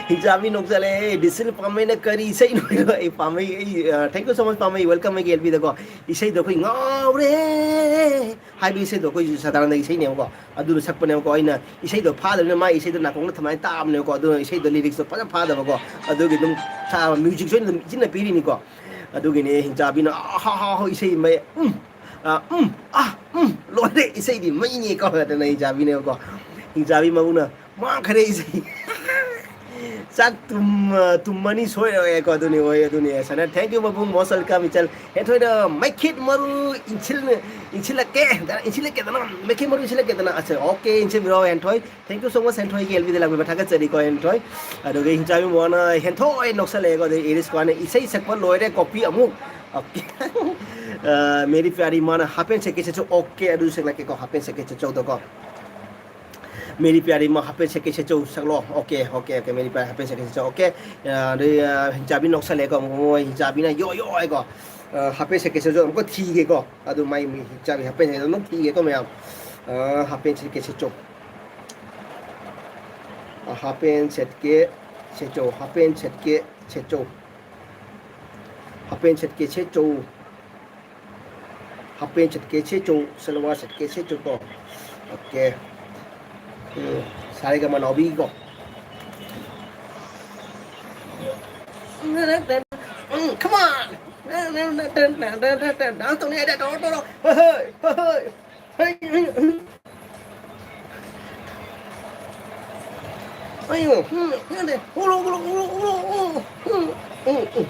ꯍꯤꯡꯆꯥꯕꯤ ꯅꯣꯛꯆꯠꯂꯦ꯫ ꯗꯤꯁꯤꯜ ꯄꯥꯝꯃꯩꯅ ꯀꯔꯤ ꯏꯁꯩꯅꯣ? ꯑꯩ ꯄꯥꯝꯃꯩ, ꯑꯩ, ꯑ, thank you so much ꯄꯥꯝꯃꯩ, welcome ꯑꯩꯒꯤ L B ꯗꯀꯣ꯫ ꯏꯁꯩꯗꯣ ꯑꯩꯈꯣꯏ ꯉꯥꯎꯔꯦ ꯍꯥꯏꯕ ꯏꯁꯩꯗꯣ ꯑꯩꯈꯣꯏꯁꯨ ꯁꯗꯥꯅꯟꯗꯒꯤ ꯏꯁꯩꯅꯦꯕꯀꯣ꯫ ꯑꯗꯨꯗꯣ ꯁꯛꯄꯅꯦꯕꯀꯣ꯫ ꯑꯩꯅ ꯏꯁꯩꯗꯣ ꯐꯥꯗꯕꯅꯤꯅ ꯃꯥꯒꯤ ꯏꯁꯩꯗꯣ ꯅꯥꯀꯣꯡꯗ ꯊꯝꯃꯥꯏꯅ ꯇꯥꯕꯅꯦꯕꯀꯣ꯫ ꯑꯗꯨꯅ ꯏꯁꯩꯗꯣ lyricsꯇꯣ ꯐꯖꯅ ꯐꯥꯗꯕꯀꯣ꯫ ꯑꯗꯨꯒꯤ ꯑꯗꯨꯝ ꯁꯥ-, musicꯁꯨ ꯑꯩꯅ ꯑꯗꯨꯝ ꯏꯆꯤꯟꯅ ꯄꯤꯔꯤꯅꯤꯀꯣ꯫ ꯑꯗꯨꯒꯤꯅꯦ ꯍꯤꯡꯆꯥꯕꯤꯅ ꯑꯍꯥ ꯍꯥ ꯍꯥ ꯏꯁꯩ ꯃꯩ, ꯎꯝ, ꯑ, ꯎꯝ, ꯑ, ꯎꯝ, ꯂꯣꯏꯔꯦ, ꯏꯁꯩꯗꯤ ꯃꯩꯅꯦ ꯀꯧꯔꯗꯅ ꯍꯤꯡꯆꯥꯕꯤꯅꯦꯕꯀꯣ꯫ ꯍꯤꯡꯆꯥꯕꯤ ꯃꯕꯨꯡꯅ ꯃꯥꯡꯈꯔꯦ ꯏꯁꯩ꯫ ꯆꯥꯛ ꯇꯨꯝ-, ꯑ, ꯇꯨꯝꯃꯅꯤ ꯁꯣꯏꯔꯣꯏꯀꯣ꯫ ꯑꯗꯨꯅꯤ, ꯍꯣꯏ, ꯑꯗꯨꯅꯤ꯫ ꯁꯅ, thank you ꯃꯕꯨꯡ, most welcome ꯏꯆꯜ꯫ ꯍꯦꯟꯊꯣꯏꯗ ꯃꯩꯈꯦꯠ ꯃꯔꯨ ꯏꯟꯁꯤꯜ-, ꯏꯟꯁꯤꯜꯂꯛꯀꯦ, ꯏꯟꯁꯤꯜꯂꯛꯀꯦꯗꯅ, ꯃꯩꯈꯦꯠ ꯃꯔꯨ ꯏꯟꯁꯤꯜꯂꯛꯀꯦꯗꯅ꯫ ꯑꯁ, okay, ꯏꯟꯁꯤꯟꯕꯤꯔꯣ ꯍꯦꯟꯊꯣꯏ꯫ Thank you so much ꯍꯦꯟꯊꯣꯏꯒꯤ L B ꯗ ꯂꯥꯛꯄꯤꯕ ꯊꯥꯒꯠꯆꯔꯤꯀꯣ ꯍꯦꯟꯊꯣꯏ꯫ ꯑꯗꯨꯒ ꯍꯤꯡꯆꯥꯕꯤ ꯃꯣꯍꯅ ꯍꯦꯟꯊꯣꯏ ꯅꯣꯛꯁꯜꯂꯛꯑꯦꯀꯣ꯫ ꯑꯗꯩ ꯏꯔꯤꯁ ꯀ꯭ꯋꯥꯅ ꯏꯁꯩ ꯁꯛꯄ ꯂꯣꯏꯔꯦ, ꯀꯣꯐꯤ ꯑꯃꯨꯛ꯫ Okay꯫ ꯑ, ꯃꯦꯔꯤ ꯄ꯭ꯌꯥꯔꯤ ꯃꯥꯅ half pant ꯁꯦꯠꯀꯦ ꯁꯦꯠꯆꯧ꯫ Okay, ꯑꯗꯨ ꯁꯦꯠꯂꯛꯀꯦꯀꯣ, half pant ꯁꯦꯠꯀꯦ ꯁꯦꯠꯆꯧꯗꯀꯣ꯫ ꯃꯦꯔꯤ ꯄ꯭ꯌꯥꯔꯤ ꯃꯥ half pant ꯁꯦꯠꯀꯦ ꯁꯦꯠꯆꯧ ꯁꯛꯂꯣ꯫ Okay, okay, okay, Mary ꯄ꯭ꯌꯥꯔꯤ half pant ꯁꯦꯠꯀꯦ ꯁꯦꯠꯆꯧ꯫ Okay꯫ ꯑ, ꯑꯗꯩ, ꯑ, ꯍꯤꯡꯆꯥꯕꯤ ꯅꯣꯛꯁꯜꯂꯛꯑꯦꯀꯣ꯫ ꯃꯣꯏ ꯍꯤꯡꯆꯥꯕꯤꯅ ꯌꯣ ꯌꯣ ꯍꯥꯏꯀꯣ꯫ ꯑ, half pant ꯁꯦꯠꯀꯦ ꯁꯦꯠꯆꯧ ꯑꯃꯨꯛꯀ ꯊꯤꯒꯦꯀꯣ꯫ ꯑꯗꯨ ꯃꯥꯏ ꯃꯤ ꯍꯤꯡꯆꯥꯕꯤ half pant ꯁꯦꯠꯀꯦ ꯑꯗꯨꯝ ꯊꯤꯒꯦꯀꯣ ꯃꯌꯥꯝ꯫ ꯑ, half pant ꯁꯦꯠꯀꯦ ꯁꯦꯠꯆꯧ꯫ ꯑ, half pant ꯁꯦꯠꯀꯦ ꯁꯦꯠꯆꯧ, half pant ꯁꯦꯠꯀꯦ ꯁꯦꯠꯆꯧ꯫ Half pant ꯁꯦꯠꯀꯦ ꯁꯦꯠꯆꯧ꯫ Half pant ꯁꯦꯠꯀꯦ ꯁꯦꯠꯆꯧ, salwar ꯁꯦꯠꯀꯦ ꯁꯦꯠꯆꯧꯀꯣ꯫ Okay꯫ Um, Saregama ꯅꯥꯎꯕꯤꯒꯤꯀꯣ꯫ Um, come on꯫ Dance ꯇꯧꯅꯤ ꯍꯥꯏꯗꯥꯏ? ꯇꯧꯔꯣ, ꯇꯧꯔꯣ꯫ ꯍꯣꯏ, ꯍꯣꯏ, ꯍꯣꯏ, ꯍꯣꯏ꯫ ꯍꯩ, ꯍꯩ, ꯍꯩ꯫ ꯑꯩꯌꯣ, ꯎꯝ, ꯌꯥꯗꯦ꯫ ꯎꯔꯣ, ꯎꯔꯣ, ꯎꯔꯣ, ꯎꯔꯣ, ꯎꯔꯣ꯫ ꯎꯝ, ꯎꯝ, ꯎꯝ꯫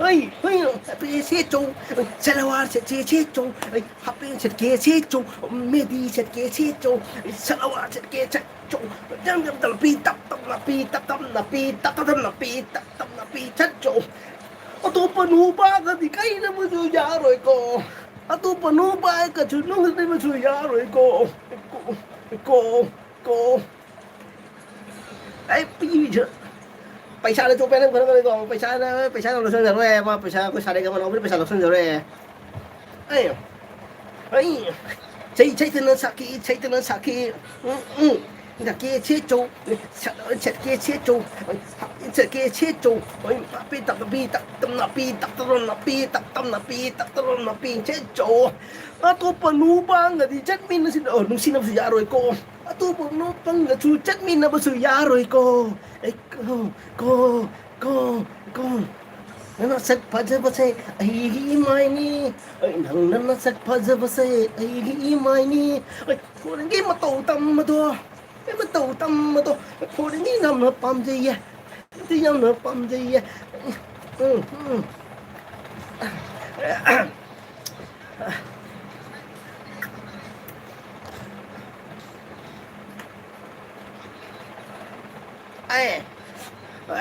ꯑꯩ, ꯑꯩ, ꯁꯦꯠꯆꯧ, ꯁꯦꯠꯆꯧ, ꯁꯦꯠꯆꯧ, ꯁꯦꯠꯆꯧ, ꯃꯦꯗꯤ ꯁꯦꯠꯀꯦ ꯁꯦꯠꯆꯧ, ꯁꯦꯠꯆꯧ, ꯁꯦꯠꯆꯧ, ꯇꯞ ꯇꯞ ꯅꯥꯄꯤ, ꯇꯞ ꯇꯞ ꯅꯥꯄꯤ, ꯇꯞ ꯇꯞ ꯅꯥꯄꯤ, ꯇꯞ ꯇꯞ ꯅꯥꯄꯤ, ꯇꯞ ꯇꯞ ꯅꯥꯄꯤ ꯁꯦꯠꯆꯧ꯫ ꯑꯇꯣꯞꯄ ꯅꯨꯄꯥꯒꯗꯤ ꯀꯩꯅꯕꯁꯨ ꯌꯥꯔꯣꯏꯀꯣ꯫ ꯑꯇꯣꯞꯄ ꯅꯨꯄꯥꯒꯁꯨ ꯅꯨꯡꯁꯤꯕꯁꯨ ꯌꯥꯔꯣꯏꯀꯣ꯫ ꯀꯣ, ꯀꯣ, ꯀꯣ꯫ ꯑꯩ ꯄꯤꯕꯤꯁꯨ꯫ ꯄꯩꯁꯥꯗ ꯆꯣꯞꯄꯦ ꯅꯪ ꯈꯔ ꯈꯔ ꯀꯣ꯫ ꯄꯩꯁꯥꯅ, ꯄꯩꯁꯥꯅ ꯂꯧꯁꯟꯖꯔꯣꯏ꯫ ꯃꯥ ꯄꯩꯁꯥ ꯑꯩꯈꯣꯏ ꯁꯥꯔꯦ ꯀꯃꯥꯏꯅ ꯄꯩꯁꯥ ꯂꯧꯁꯟꯖꯔꯣꯏ꯫ ꯑꯩ, ꯑꯩ, ꯆꯩ, ꯆꯩꯇꯅ ꯁꯥꯈꯤ, ꯆꯩꯇꯅ ꯁꯥꯈꯤ꯫ ꯎꯝ, ꯎꯝ꯫ ꯁꯠꯀꯦ ꯁꯦꯠꯆꯧ, ꯁꯠ-, ꯁꯠꯀꯦ ꯁꯦꯠꯆꯧ, ꯁꯠꯀꯦ ꯁꯦꯠꯆꯧ, ꯄꯤ ꯇꯞ ꯄꯤ ꯇꯞ ꯇꯞꯅ ꯄꯤ ꯇꯞ ꯇꯞꯅ ꯄꯤ ꯇꯞ ꯇꯞꯅ ꯄꯤ ꯇꯞ ꯇꯞꯅ ꯄꯤ ꯁꯦꯠꯆꯧ꯫ ꯑꯇꯣꯞꯄ ꯅꯨꯄꯥꯒꯗꯤ ꯆꯠꯃꯤꯟꯅꯁꯤ-, ꯑꯣ, ꯅꯨꯡꯁꯤꯅꯕꯁꯨ ꯌꯥꯔꯣꯏꯀꯣ꯫ ꯑꯇꯣꯞꯄ ꯅꯨꯄꯥꯒꯁꯨ ꯆꯠꯃꯤꯟꯅꯕꯁꯨ ꯌꯥꯔꯣꯏꯀꯣ꯫ ꯑꯩ ꯀꯣ, ꯀꯣ, ꯀꯣ, ꯀꯣ꯫ ꯅꯁꯛ ꯐꯖꯕꯁꯦ ꯑꯩꯒꯤ ꯏꯃꯥꯏꯅꯤ꯫ ꯑꯩ ꯅꯪꯅ ꯅꯁꯛ ꯐꯖꯕꯁꯦ ꯑꯩꯒꯤ ꯏꯃꯥꯏꯅꯤ꯫ ꯑꯩ ꯐꯣꯟꯒꯤ ꯃꯇꯧ ꯇꯝꯕꯗꯣ, ꯑꯩ ꯃꯇꯧ ꯇꯝꯕꯗꯣ, ꯐꯣꯟꯒꯤ ꯌꯥꯝꯅ ꯄꯥꯝꯖꯩꯌꯦ꯫ ꯑꯩꯗꯤ ꯌꯥꯝꯅ ꯄꯥꯝꯖꯩꯌꯦ꯫ ꯎꯝ, ꯎꯝ꯫ ꯑꯦ,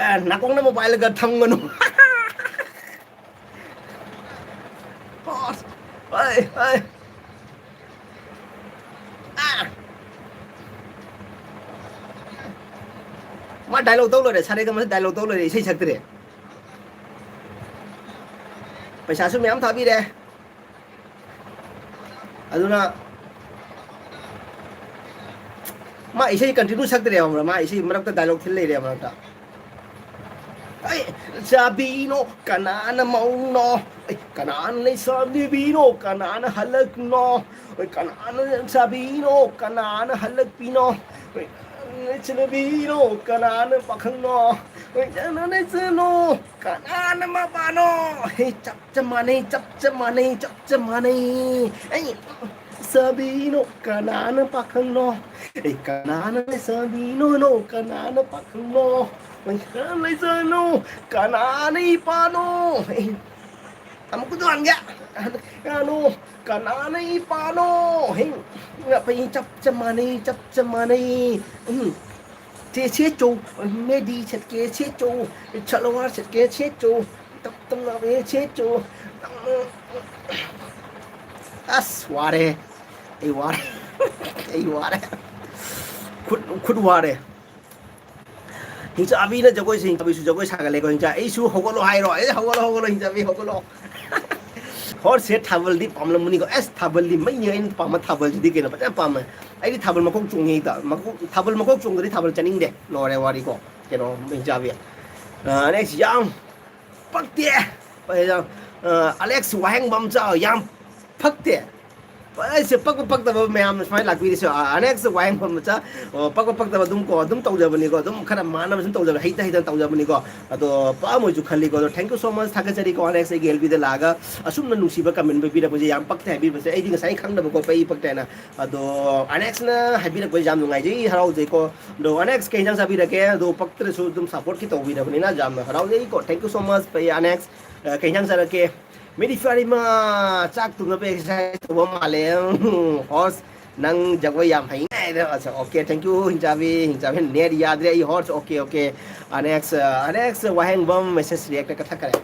ꯑꯦ, ꯅꯥꯀꯣꯡꯗ ꯑꯃ ꯄꯥꯏꯔꯒ ꯊꯝꯒꯅꯨ꯫ ꯑꯁ, ꯑꯩ, ꯑꯩ꯫ ꯑꯥ꯫ ꯃꯥ dialogue ꯇꯧ ꯂꯣꯏꯔꯦ, ꯁꯥꯔꯦꯒꯃꯁ dialogue ꯇꯧ ꯂꯣꯏꯔꯦ, ꯏꯁꯩ ꯁꯛꯇ꯭ꯔꯦ꯫ ꯄꯩꯁꯥꯁꯨ ꯃꯌꯥꯝ ꯊꯥꯕꯤꯔꯦ꯫ ꯑꯗꯨꯅ ꯃꯥ ꯏꯁꯩ continue ꯁꯛꯇ꯭ꯔꯦ, ꯈꯪꯕ꯭ꯔꯥ? ꯃꯥ ꯏꯁꯩ ꯃꯔꯛꯇ dialogue ꯊꯤꯜ ꯂꯩꯔꯦ ꯃꯔꯛꯇ꯫ ꯑꯩ ꯆꯥꯕꯤꯅꯣ, ꯀꯅꯥꯅ ꯃꯧꯅꯣ? ꯑꯩ ꯀꯅꯥꯅ ꯂꯩꯁꯥꯕꯤꯅꯣ? ꯀꯅꯥꯅ ꯍꯜꯂꯛꯅꯣ? ꯑꯩ ꯀꯅꯥꯅ ꯆꯥꯕꯤꯅꯣ? ꯀꯅꯥꯅ ꯍꯜꯂꯛꯄꯤꯅꯣ? ꯑꯩ ꯆꯠꯅꯕꯤꯅꯣ? ꯀꯅꯥꯅ ꯄꯥꯈꯪꯅꯣ? ꯑꯩ ꯆꯠꯅ ꯂꯩꯁꯅꯣ? ꯀꯅꯥꯅ ꯃꯄꯥꯅꯣ? ꯍꯦ, ꯆꯞ ꯆꯞ ꯃꯥꯟꯅꯩ, ꯆꯞ ꯆꯞ ꯃꯥꯟꯅꯩ, ꯆꯞ ꯆꯞ ꯃꯥꯟꯅꯩ꯫ ꯑꯩ ꯆꯥꯕꯤꯅꯣ, ꯀꯅꯥꯅ ꯄꯥꯈꯪꯅꯣ? ꯑꯩ ꯀꯅꯥꯅ ꯆꯥꯕꯤꯅꯣ, ꯅꯣ, ꯀꯅꯥꯅ ꯄꯥꯈꯪꯅꯣ? ꯑꯩ ꯀꯅꯥꯅ ꯂꯩꯁꯅꯣ? ꯀꯅꯥꯅ ꯏꯄꯥꯅꯣ? ꯑꯩ ꯑꯃꯨꯛꯀꯁꯨ ꯍꯪꯒꯦ꯫ ꯀꯅꯥꯅꯣ? ꯀꯅꯥꯅ ꯏꯄꯥꯅꯣ? ꯍꯦ, ꯑꯩꯈꯣꯏ ꯆꯞ ꯆꯞ ꯃꯥꯟꯅꯩ, ꯆꯞ ꯆꯞ ꯃꯥꯟꯅꯩ꯫ ꯎꯝ꯫ ꯁꯦ-, ꯁꯦꯠꯆꯧ, ꯃꯦꯗꯤ ꯁꯦꯠꯀꯦ ꯁꯦꯠꯆꯧ, ꯁꯜꯋꯥꯔ ꯁꯦꯠꯀꯦ ꯁꯦꯠꯆꯧ, ꯇꯞ ꯇꯞꯅ ꯁꯦꯠꯆꯧ꯫ ꯑꯁ, ꯋꯥꯔꯦ꯫ ꯑꯩ ꯋꯥꯔꯦ꯫ ꯑꯩ ꯋꯥꯔꯦ꯫ ꯈꯨꯠ, ꯈꯨꯠ ꯋꯥꯔꯦ꯫ ꯍꯤꯡꯆꯥꯕꯤꯅ ꯖꯒꯣꯏꯁꯦ, ꯍꯤꯡꯆꯥꯕꯤꯁꯨ ꯖꯒꯣꯏ ꯁꯥꯒꯠꯂꯦꯀꯣ, ꯍꯤꯡꯆꯥ-, ꯑꯩꯁꯨ ꯍꯧꯒꯠꯂꯣ ꯍꯥꯏꯔꯣ? ꯑꯦ, ꯍꯧꯒꯠꯂꯣ, ꯍꯧꯒꯠꯂꯣ, ꯍꯤꯡꯆꯥꯕꯤ, ꯍꯧꯒꯠꯂꯣ꯫ ꯍꯣꯔꯁꯦ ꯊꯥꯕꯜꯗꯤ ꯄꯥꯝꯂꯝꯕꯅꯤꯀꯣ꯫ ꯑꯁ, ꯊꯥꯕꯜꯗꯤ ꯃꯩꯅꯤ꯫ ꯑꯩꯅ ꯄꯥꯝꯕ ꯊꯥꯕꯜꯁꯤꯗꯤ ꯀꯩꯅꯣ, ꯐꯖꯅ ꯄꯥꯝꯃꯦ꯫ ꯑꯩꯗꯤ ꯊꯥꯕꯜ ꯃꯈꯣꯛ ꯆꯣꯡꯉꯤ ꯍꯦꯛꯇ꯫ ꯃꯈꯣꯛ, ꯊꯥꯕꯜ ꯃꯈꯣꯛ ꯆꯣꯡꯗꯗꯤ ꯊꯥꯕꯜ ꯆꯠꯅꯤꯡꯗꯦ꯫ ꯂꯣꯏꯔꯦ ꯋꯥꯔꯤꯀꯣ꯫ ꯀꯩꯅꯣ, ꯃꯩ ꯆꯥꯕꯤ꯫ ꯑ, next, ꯌꯥꯝ ꯄꯛꯇꯦ꯫ ꯑ, ꯑꯂꯦꯛꯁ ꯋꯥꯍꯦꯡꯕꯝ ꯆꯥꯎ, ꯌꯥꯝ ꯐꯛꯇꯦ꯫ ꯑꯩꯁꯦ ꯄꯛꯄ ꯄꯛꯇꯕ ꯃꯌꯥꯝꯅ ꯁꯨꯃꯥꯏꯅ ꯂꯥꯛꯄꯤꯔꯤꯁꯦ꯫ ꯑ, ꯑꯅꯦꯛꯁꯦ ꯋꯥꯍꯦꯡꯕꯝ ꯃꯆꯥ, ꯑ, ꯄꯛꯄ ꯄꯛꯇꯕ ꯑꯗꯨꯝ ꯀꯣ, ꯑꯗꯨꯝ ꯇꯧꯖꯕꯅꯤꯀꯣ꯫ ꯑꯗꯨꯝ ꯈꯔ ꯃꯥꯟꯅꯕ ꯁꯨꯝ ꯇꯧꯖꯕ, ꯍꯩꯇ ꯍꯩꯇꯅ ꯇꯧꯖꯕꯅꯤꯀꯣ꯫ ꯑꯗꯣ ꯄꯛꯑꯝꯃꯣꯏꯁꯨ ꯈꯜꯂꯤꯀꯣ꯫ ꯑꯗꯣ thank you so much, ꯊꯥꯒꯠꯆꯔꯤꯀꯣ, ꯑꯅꯦꯛꯁ ꯑꯩꯒꯤ ꯑꯦꯜ ꯕꯤꯗ ꯂꯥꯛꯑꯒ ꯑꯁꯨꯝꯅ ꯅꯨꯡꯁꯤꯕ comment ꯄꯤꯕꯤꯔꯛꯄꯁꯦ, ꯌꯥꯝ ꯄꯛꯇꯦ ꯍꯥꯏꯕꯤꯕꯁꯦ꯫ ꯑꯩꯗꯤ ꯉꯁꯥꯏ ꯈꯪꯗꯕꯀꯣ, ꯄꯛꯏ ꯄꯛꯇꯦ ꯍꯥꯏꯅ꯫ ꯑꯗꯣ ꯑꯅꯦꯛꯁꯅ ꯍꯥꯏꯕꯤꯔꯛꯄꯁꯦ ꯌꯥꯝ ꯅꯨꯡꯉꯥꯏꯖꯩ, ꯍꯔꯥꯎꯖꯩꯀꯣ꯫ ꯑꯗꯣ ꯑꯅꯦꯛꯁ ꯀꯩ ꯏꯟꯖꯥꯡ ꯆꯥꯕꯤꯔꯒꯦ? ꯑꯗꯣ ꯄꯛꯇ꯭ꯔꯁꯨ ꯑꯗꯨꯝ supportꯀꯤ ꯇꯧꯕꯤꯔꯕꯅꯤꯅ ꯌꯥꯝꯅ ꯍꯔꯥꯎꯖꯩꯀꯣ꯫ Thank you so much, ꯄꯛꯏ ꯑꯅꯦꯛꯁ꯫ ꯑ, ꯀꯩ ꯏꯟꯖꯥꯡ ꯆꯥꯔꯛꯀꯦ? ꯃꯤꯗꯤ ꯐꯔꯤꯃ ꯆꯥꯛ ꯇꯨꯝꯅꯕ exercise ꯇꯧꯕ ꯃꯥꯜꯂꯦ꯫ ꯎꯝ, ꯍꯣꯔꯁ, ꯅꯪ ꯖꯒꯣꯏ ꯌꯥꯝ ꯍꯩꯅꯦ ꯍꯥꯏꯗ꯫ ꯑꯠꯆꯥ, okay, thank you, ꯍꯤꯡꯆꯥꯕꯤ, ꯍꯤꯡꯆꯥꯕꯤ, net ꯌꯥꯗ꯭ꯔꯦ ꯑꯩ ꯍꯣꯔꯁ, okay, okay꯫ ꯑꯅꯦꯛꯁ, ꯑ, ꯑꯅꯦꯛꯁ ꯋꯥꯍꯦꯡꯕꯝ message reactꯇ ꯀꯛꯊꯠꯈꯔꯦ꯫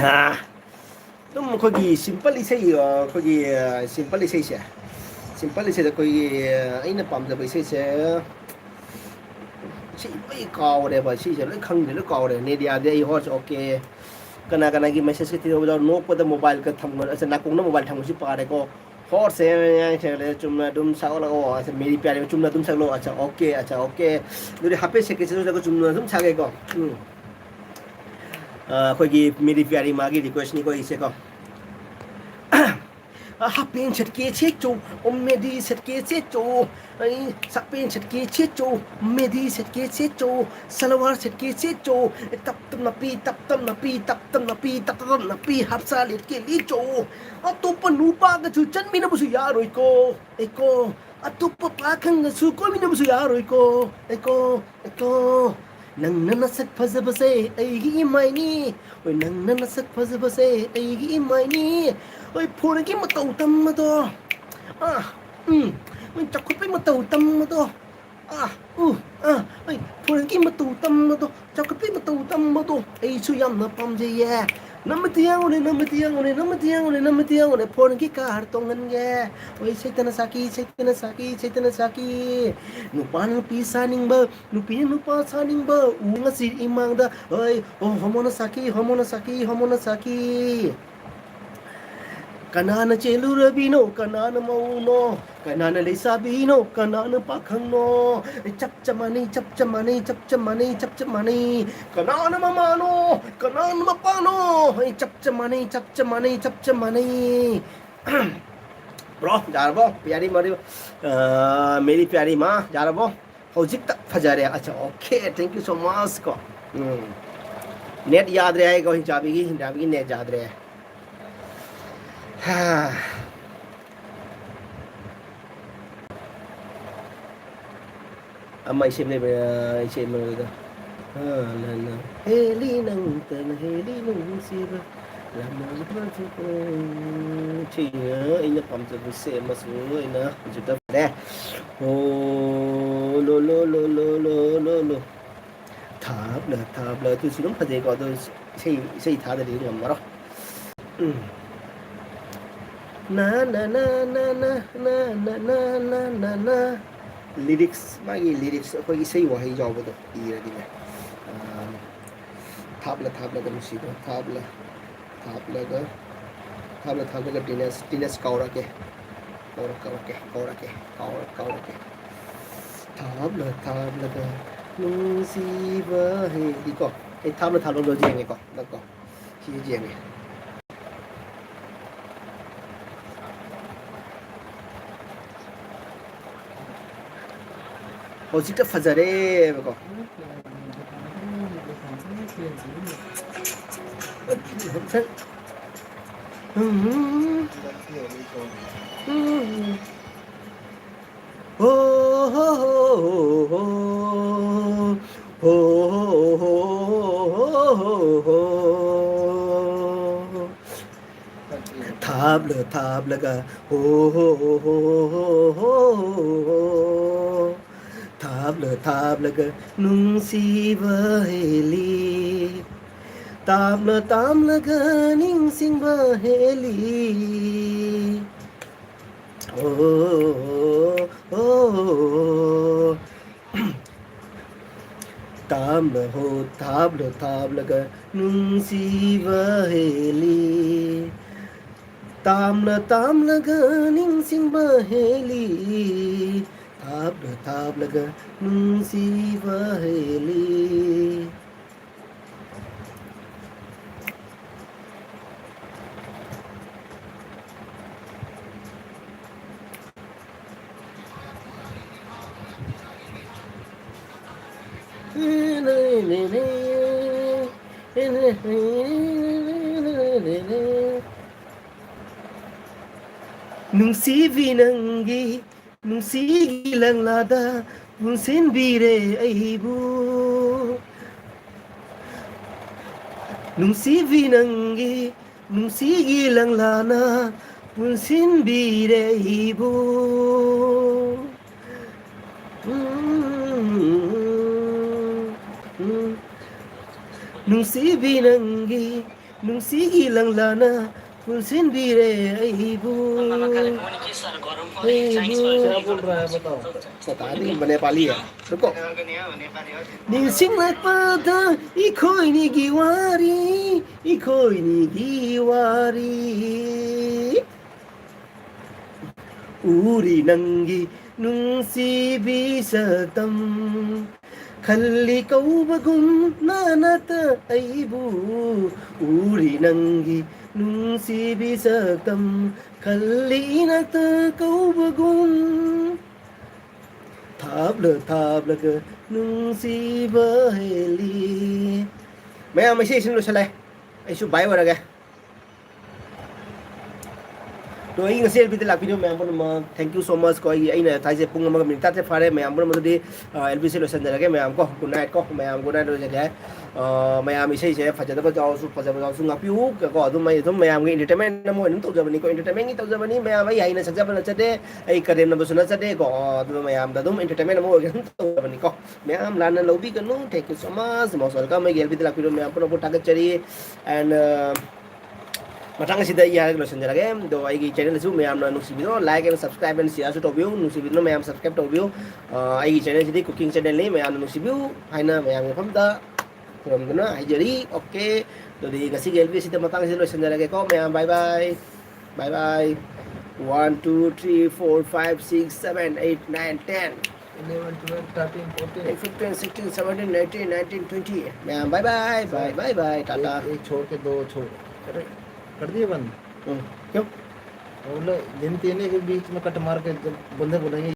ꯑ, ꯑꯗꯨꯝ ꯑꯩꯈꯣꯏꯒꯤ simple ꯏꯁꯩ, ꯑ, ꯑꯩꯈꯣꯏꯒꯤ, ꯑ, simple ꯏꯁꯩꯁꯦ, simple ꯏꯁꯩꯗ ꯑꯩꯈꯣꯏꯒꯤ, ꯑ, ꯑꯩꯅ ꯄꯥꯝꯖꯕ ꯏꯁꯩꯁꯦ, ꯁꯤ ꯂꯣꯏ ꯀꯥꯎꯔꯦꯕ, ꯁꯤꯁꯦ ꯂꯣꯏ ꯈꯪꯗ꯭ꯔꯦ, ꯂꯣꯏ ꯀꯥꯎꯔꯦ꯫ Net ꯌꯥꯗꯦ, ꯑꯩ ꯍꯣꯔꯁ, okay꯫ ꯀꯅꯥ ꯀꯅꯥꯒꯤ message ꯀ ꯊꯤꯔꯕꯗꯣ ꯅꯣꯛꯄꯗ mobile ꯀ ꯊꯝꯒꯅꯨ, ꯑꯁ, ꯅꯥꯀꯣꯡꯗ mobile ꯊꯝꯕꯁꯤ ꯄꯥꯔꯦꯀꯣ꯫ ꯍꯣꯔꯁ, ꯆꯨꯝꯅ ꯑꯗꯨꯝ ꯁꯛꯂꯛꯑꯣ, ꯑꯁ, ꯃꯦꯔꯤ ꯄ꯭ꯌꯥꯔꯤ ꯆꯨꯝꯅ ꯑꯗꯨꯝ ꯁꯛꯂꯛꯑꯣ, ꯑꯠꯆꯥ, okay, ꯑꯠꯆꯥ, okay꯫ ꯑꯗꯨꯗꯤ ꯍꯥꯐꯦꯠ ꯁꯦꯀꯦꯠꯁꯤꯗ ꯆꯨꯝꯅ ꯑꯗꯨꯝ ꯁꯛꯑꯒꯦꯀꯣ꯫ ꯎꯝ꯫ ꯑ, ꯑꯩꯈꯣꯏꯒꯤ ꯃꯦꯔꯤ ꯄ꯭ꯌꯥꯔꯤ ꯃꯥꯒꯤ requestꯅꯤꯀꯣ ꯑꯩꯁꯦꯀꯣ꯫ ꯍꯥꯐꯦꯟ ꯁꯦꯠꯀꯦ ꯁꯦꯠꯆꯧ, ꯑꯣ ꯃꯦꯗꯤ ꯁꯦꯠꯀꯦ ꯁꯦꯠꯆꯧ, ꯑꯩ ꯍꯥꯐꯦꯟ ꯁꯦꯠꯀꯦ ꯁꯦꯠꯆꯧ, ꯃꯦꯗꯤ ꯁꯦꯠꯀꯦ ꯁꯦꯠꯆꯧ, ꯁꯜꯋꯥꯔ ꯁꯦꯠꯀꯦ ꯁꯦꯠꯆꯧ, ꯇꯞ ꯇꯞꯅ ꯄꯤ, ꯇꯞ ꯇꯞꯅ ꯄꯤ, ꯇꯞ ꯇꯞꯅ ꯄꯤ, ꯇꯞ ꯇꯞꯅ ꯄꯤ, ꯍꯥꯞꯁꯥ ꯂꯤꯠꯀꯦ ꯂꯤꯠꯆꯧ꯫ ꯑꯇꯣꯞꯄ ꯅꯨꯄꯥꯒꯁꯨ ꯆꯠꯃꯤꯟꯅꯕꯁꯨ ꯌꯥꯔꯣꯏꯀꯣ, ꯑꯩꯀꯣ꯫ ꯑꯇꯣꯞꯄ ꯄꯥꯈꯪꯒꯁꯨ ꯀꯣꯏꯃꯤꯟꯅꯕꯁꯨ ꯌꯥꯔꯣꯏꯀꯣ, ꯑꯩꯀꯣ, ꯑꯩꯀꯣ꯫ ꯅꯪꯅ ꯅꯁꯛ ꯐꯖꯕꯁꯦ ꯑꯩꯒꯤ ꯏꯃꯥꯏꯅꯤ꯫ ꯍꯣꯏ, ꯅꯪꯅ ꯅꯁꯛ ꯐꯖꯕꯁꯦ ꯑꯩꯒꯤ ꯏꯃꯥꯏꯅꯤ꯫ ꯍꯣꯏ, ꯐꯣꯟꯒꯤ ꯃꯇꯧ ꯇꯝꯕꯗꯣ꯫ ꯑꯥ, ꯎꯝ, ꯍꯣꯏ, ꯆꯥꯎꯈꯠꯄꯩ ꯃꯇꯧ ꯇꯝꯕꯗꯣ꯫ ꯑꯥ, ꯎ, ꯑꯥ, ꯍꯣꯏ, ꯐꯣꯟꯒꯤ ꯃꯇꯧ ꯇꯝꯕꯗꯣ, ꯆꯥꯎꯈꯠꯄꯩ ꯃꯇꯧ ꯇꯝꯕꯗꯣ ꯑꯩꯁꯨ ꯌꯥꯝꯅ ꯄꯥꯝꯖꯩꯌꯦ꯫ ꯅꯃꯇꯤꯌꯥꯡꯉꯨꯅꯦ, ꯅꯃꯇꯤꯌꯥꯡꯉꯨꯅꯦ, ꯅꯃꯇꯤꯌꯥꯡꯉꯨꯅꯦ, ꯅꯃꯇꯤꯌꯥꯡꯉꯨꯅꯦ, ꯐꯣꯟꯒꯤ car ꯇꯣꯡꯍꯟꯒꯦ꯫ ꯍꯣꯏ, ꯁꯩꯇꯅ ꯁꯥꯈꯤ, ꯁꯩꯇꯅ ꯁꯥꯈꯤ, ꯁꯩꯇꯅ ꯁꯥꯈꯤ꯫ ꯅꯨꯄꯥꯅ ꯅꯨꯄꯤ ꯁꯥꯅꯤꯡꯕ, ꯅꯨꯄꯤꯅ ꯅꯨꯄꯥ ꯁꯥꯅꯤꯡꯕ ꯎ ꯉꯁꯤ ꯏꯃꯥꯡꯗ꯫ ꯍꯣꯏ, ꯑꯣ, ꯍꯣꯃꯣꯅ ꯁꯥꯈꯤ, ꯍꯣꯃꯣꯅ ꯁꯥꯈꯤ, ꯍꯣꯃꯣꯅ ꯁꯥꯈꯤ꯫ ꯀꯅꯥꯅ ꯆꯦꯜꯂꯨꯔꯕꯤꯅꯣ, ꯀꯅꯥꯅ ꯃꯧꯅꯣ, ꯀꯅꯥꯅ ꯂꯩꯁꯥꯕꯤꯅꯣ, ꯀꯅꯥꯅ ꯄꯥꯈꯪꯅꯣ? ꯆꯞ ꯆꯞ ꯃꯥꯟꯅꯩ, ꯆꯞ ꯆꯞ ꯃꯥꯟꯅꯩ, ꯆꯞ ꯆꯞ ꯃꯥꯟꯅꯩ, ꯆꯞ ꯆꯞ ꯃꯥꯟꯅꯩ꯫ ꯀꯅꯥꯅ ꯃꯃꯥꯅꯣ, ꯀꯅꯥꯅ ꯃꯄꯥꯅꯣ? ꯑꯩ ꯆꯞ ꯆꯞ ꯃꯥꯟꯅꯩ, ꯆꯞ ꯆꯞ ꯃꯥꯟꯅꯩ, ꯆꯞ ꯆꯞ ꯃꯥꯟꯅꯩ꯫ Bro, ꯌꯥꯔꯕꯣ? ꯄꯤꯌꯥꯔꯤ ꯃꯥꯔꯤ, ꯑ, ꯃꯦꯔꯤ ꯄꯤꯌꯥꯔꯤ ꯃꯥ, ꯌꯥꯔꯕꯣ? ꯍꯧꯖꯤꯛꯇ ꯐꯖꯔꯦ꯫ ꯑꯆꯥ, okay, thank you so much ꯀꯣ꯫ ꯎꯝ꯫ Net ꯌꯥꯗ꯭ꯔꯦ ꯍꯥꯏꯀꯣ, ꯍꯤꯡꯆꯥꯕꯤꯒꯤ, ꯍꯤꯡꯆꯥꯕꯤꯒꯤ net ꯌꯥꯗ꯭ꯔꯦ꯫ ꯍꯥ꯫ ꯑꯃ ꯏꯁꯩ ꯂꯩꯕ, ꯏꯁꯩ ꯑꯃ ꯂꯩꯕꯗꯣ꯫ ꯑ, ꯂ, ꯂ꯫ ꯍꯦꯂꯤ ꯅꯪꯇꯅ ꯍꯦꯂꯤ ꯅꯨꯡꯁꯤꯕ꯫ ꯂꯝ ꯁꯤ, ꯑ, ꯑꯩꯅ ꯄꯥꯝꯖꯕꯁꯦ ꯑꯃꯁꯨ ꯑꯩꯅ ꯍꯧꯖꯤꯛꯇ ꯐꯔꯦ꯫ ꯑꯣ, ꯂꯣ, ꯂꯣ, ꯂꯣ꯫ ꯊꯥꯞꯅ, ꯊꯥꯞꯅ꯫ ꯑꯗꯨꯁꯨ ꯑꯗꯨꯝ ꯐꯖꯩꯀꯣ꯫ ꯑꯗꯨ ꯏꯁꯩ, ꯏꯁꯩ ꯊꯥꯗꯗꯤ ꯉꯝꯃꯔꯣꯏ꯫ ꯎꯝ꯫ ꯅ, ꯅ, ꯅ꯫ Lyrics, ꯃꯥꯒꯤ lyrics, ꯑꯩꯈꯣꯏꯒꯤ ꯏꯁꯩ ꯋꯥꯍꯩ ꯌꯥꯎꯕꯗꯣ ꯏꯔꯗꯤꯅꯦ꯫ ꯑꯥ, ꯊꯥꯞꯂ ꯊꯥꯞꯂꯒ ꯅꯨꯡꯁꯤꯕ, ꯊꯥꯞꯂ ꯊꯥꯞꯂꯒ, ꯊꯥꯞꯂ ꯊꯥꯞꯂꯒ ꯇꯤꯅꯦꯖ, ꯇꯤꯅꯦꯖ ꯀꯥꯎꯔꯛꯀꯦ꯫ ꯀꯥꯎꯔꯛ-, ꯀꯥꯎꯔꯛꯀꯦ, ꯀꯥꯎꯔꯛꯀꯦ, ꯀꯥꯎꯔꯛ-, ꯀꯥꯎꯔꯛꯀꯦ꯫ ꯊꯥꯞꯂ ꯊꯥꯞꯂꯒ ꯅꯨꯡꯁꯤꯕ ꯍꯦꯗꯤꯀꯣ꯫ ꯑꯩ ꯊꯥꯞꯂ ꯊꯥꯞꯂꯒ ꯌꯦꯡꯉꯦꯀꯣ, ꯅꯪꯀꯣ꯫ ꯁꯤ ꯌꯦꯡꯉꯦ꯫ ꯍꯧꯖꯤꯛꯇ ꯐꯖꯔꯦꯕꯀꯣ꯫ ꯊꯥꯞꯂ ꯊꯥꯞꯂꯒ ꯍꯣ ꯍꯣ ꯍꯣ ꯍꯣ ꯍꯣ꯫ ꯊꯥꯞꯂ ꯊꯥꯞꯂꯒ ꯅꯨꯡꯁꯤꯕ ꯍꯦꯜꯂꯤ꯫ ꯇꯥꯞꯅ ꯇꯥꯝꯂꯒ ꯅꯤꯡꯁꯤꯡꯕ ꯍꯦꯜꯂꯤ꯫ ꯑꯣ, ꯑꯣ, ꯑꯣ꯫ ꯇꯥꯝꯅ ꯍꯣ ꯊꯥꯞꯅ ꯊꯥꯞꯂꯒ ꯅꯨꯡꯁꯤꯕ ꯍꯦꯜꯂꯤ꯫ ꯇꯥꯝꯂ ꯇꯥꯝꯂꯒ ꯅꯤꯡꯁꯤꯡꯕ ꯍꯦꯜꯂꯤ, ꯊꯥꯞꯂ ꯊꯥꯞꯂꯒ ꯅꯨꯡꯁꯤꯕ ꯍꯦꯜꯂꯤ꯫ ꯅꯨꯡꯁꯤꯕꯤ ꯅꯪꯒꯤ ꯅꯨꯡꯁꯤꯒꯤ ꯂꯪꯂꯥꯗ ꯄꯨꯟꯁꯤꯟꯕꯤꯔꯦ ꯑꯩꯕꯨ꯫ ꯅꯨꯡꯁꯤꯕꯤ ꯅꯪꯒꯤ ꯅꯨꯡꯁꯤꯒꯤ ꯂꯪꯂꯥꯅ ꯄꯨꯟꯁꯤꯟꯕꯤꯔꯦ ꯑꯩꯕꯨ꯫ ꯎꯝ, ꯎꯝ, ꯎꯝ꯫ ꯅꯨꯡꯁꯤꯕꯤ ꯅꯪꯒꯤ ꯅꯨꯡꯁꯤꯒꯤ ꯂꯪꯂꯥꯅ ꯄꯨꯟꯁꯤꯟꯕꯤꯔꯦ ꯑꯩꯕꯨ꯫ ꯑꯩꯕꯨ꯫ क्या बोल रहा है, बताओ। पता नहीं, नेपाली है। रुको। ꯅꯤꯡꯁꯤꯡꯂꯛꯄꯗ ꯑꯩꯈꯣꯏꯅꯤꯒꯤ ꯋꯥꯔꯤ, ꯑꯩꯈꯣꯏꯅꯤꯒꯤ ꯋꯥꯔꯤ꯫ ꯎꯔꯤ ꯅꯪꯒꯤ ꯅꯨꯡꯁꯤꯕꯤ ꯁꯛꯇꯝ, ꯈꯜꯂꯤ ꯀꯧꯕꯒꯨꯝ ꯅꯅꯥꯛꯇ ꯑꯩꯕꯨ꯫ ꯎꯔꯤ ꯅꯪꯒꯤ ꯅꯨꯡꯁꯤꯕꯤ ꯁꯛꯇꯝ, ꯈꯜꯂꯤ ꯏꯅꯥꯛꯇ ꯀꯧꯕꯒꯨꯝ꯫ ꯊꯥꯞꯂ ꯊꯥꯞꯂꯒ ꯅꯨꯡꯁꯤꯕ ꯍꯦꯜꯂꯤ꯫ ꯃꯌꯥꯝ, ꯏꯁꯩꯁꯤꯅ ꯂꯣꯏꯁꯤꯜꯂꯦ꯫ ꯑꯩꯁꯨ ꯕꯥꯏ ꯑꯣꯏꯔꯒꯦ꯫ ꯑꯗꯣ ꯑꯩ ꯉꯁꯤ ꯑꯦꯜ ꯕꯤꯗ ꯂꯥꯛꯄꯤꯔꯤꯕ ꯃꯌꯥꯝ ꯄꯨꯝꯅꯃꯛ, thank you so much ꯀꯣ꯫ ꯑꯩꯒꯤ, ꯑꯩꯅ ꯊꯥꯏꯁꯦ ꯄꯨꯡ ꯑꯃꯒ ꯃꯤꯅꯤꯠ ꯇꯔꯥꯇꯔꯦꯠ ꯐꯥꯔꯦ꯫ ꯃꯌꯥꯝ ꯄꯨꯝꯅꯃꯛꯇꯗꯤ, ꯑ, ꯑꯦꯜ ꯕꯤꯁꯦ ꯂꯣꯏꯁꯤꯟꯖꯔꯒꯦ ꯃꯌꯥꯝ ꯀꯣ꯫ Good night ꯀꯣ꯫ ꯃꯌꯥꯝ good night ꯑꯣꯏꯖꯒꯦ꯫ ꯑ, ꯃꯌꯥꯝ ꯏꯁꯩꯁꯦ ꯐꯖꯗꯕ ꯌꯥꯎꯔꯁꯨ, ꯐꯖꯕ ꯌꯥꯎꯔꯁꯨ ꯉꯥꯛꯄꯤꯌꯨ ꯀꯣ꯫ ꯑꯗꯨꯝ ꯑꯩ ꯑꯗꯨꯝ ꯃꯌꯥꯝꯒꯤ entertainment ꯑꯃ ꯑꯣꯏꯅ ꯑꯗꯨꯝ ꯇꯧꯖꯕꯅꯤꯀꯣ꯫ Entertainmentꯒꯤ ꯇꯧꯖꯕꯅꯤ꯫ ꯃꯌꯥꯝ ꯑꯩ ꯍꯩꯅ ꯁꯛꯆꯕ ꯅꯠꯆꯗꯦ, ꯑꯩ ꯀꯔꯦꯝꯅꯕꯁꯨ ꯅꯠꯆꯗꯦꯀꯣ꯫ ꯑ, ꯑꯗꯨꯅ ꯃꯌꯥꯝꯗ ꯑꯗꯨꯝ entertainment ꯑꯃ ꯑꯣꯏꯒꯦ ꯑꯗꯨꯝ ꯇꯧꯖꯕꯅꯤꯀꯣ꯫ ꯃꯌꯥꯝ ꯂꯥꯟꯅ ꯂꯧꯕꯤꯒꯅꯨ꯫ Thank you so much꯫ Most welcome꯫ ꯑꯩꯒꯤ ꯑꯦꯜ ꯕꯤꯗ ꯂꯥꯛꯄꯤꯔꯤꯕ ꯃꯌꯥꯝ ꯄꯨꯝꯅꯃꯛꯄꯨ ꯊꯥꯒꯠꯆꯔꯤ꯫ And, ꯑ, ꯃꯊꯪ ꯑꯁꯤꯗ ꯑꯩ ꯍꯥꯏꯔꯒ ꯂꯣꯏꯁꯤꯟꯖꯔꯒꯦ꯫ ꯑꯗꯣ ꯑꯩꯒꯤ channelꯗꯁꯨ ꯃꯌꯥꯝꯅ ꯅꯨꯡꯁꯤꯕꯤꯗꯨꯅ like and subscribe and shareꯁꯨ ꯇꯧꯕꯤꯌꯨ꯫ ꯅꯨꯡꯁꯤꯕꯤꯗꯨꯅ ꯃꯌꯥꯝ subscribe ꯇꯧꯕꯤꯌꯨ꯫ ꯑ, ꯑꯩꯒꯤ channelꯁꯤꯗꯤ cooking channelꯅꯤ꯫ ꯃꯌꯥꯝꯅ ꯅꯨꯡꯁꯤꯕꯤꯌꯨ ꯍꯥꯏꯅ ꯃꯌꯥꯝꯒꯤ ꯃꯐꯝꯗ ꯈꯨꯔꯨꯝꯗꯨꯅ ꯍꯥꯏꯖꯔꯤ꯫ Okay, ꯑꯗꯨꯗꯤ ꯉꯁꯤꯒꯤ ꯑꯦꯜ ꯕꯤ ꯑꯁꯤꯗ ꯃꯇꯥꯡꯁꯤꯗ ꯂꯣꯏꯁꯤꯟꯖꯔꯒꯦꯀꯣ꯫ ꯃꯌꯥꯝ bye bye꯫ Bye bye. One, two, three, four, five, six, seven, eight, nine, ten, eleven, twelve, thirteen, fourteen. fifteen, sixteen, seventeen, eighteen, nineteen, twenty. Yeah, bye bye, bye bye bye, Tata. एक, एक छोड़ के दो छोड़, अरे, कर दिए बंद। हम्म, क्यों? वो बोले, दिन तीन के बीच में कट मार के जब बंदे बोलेंगे,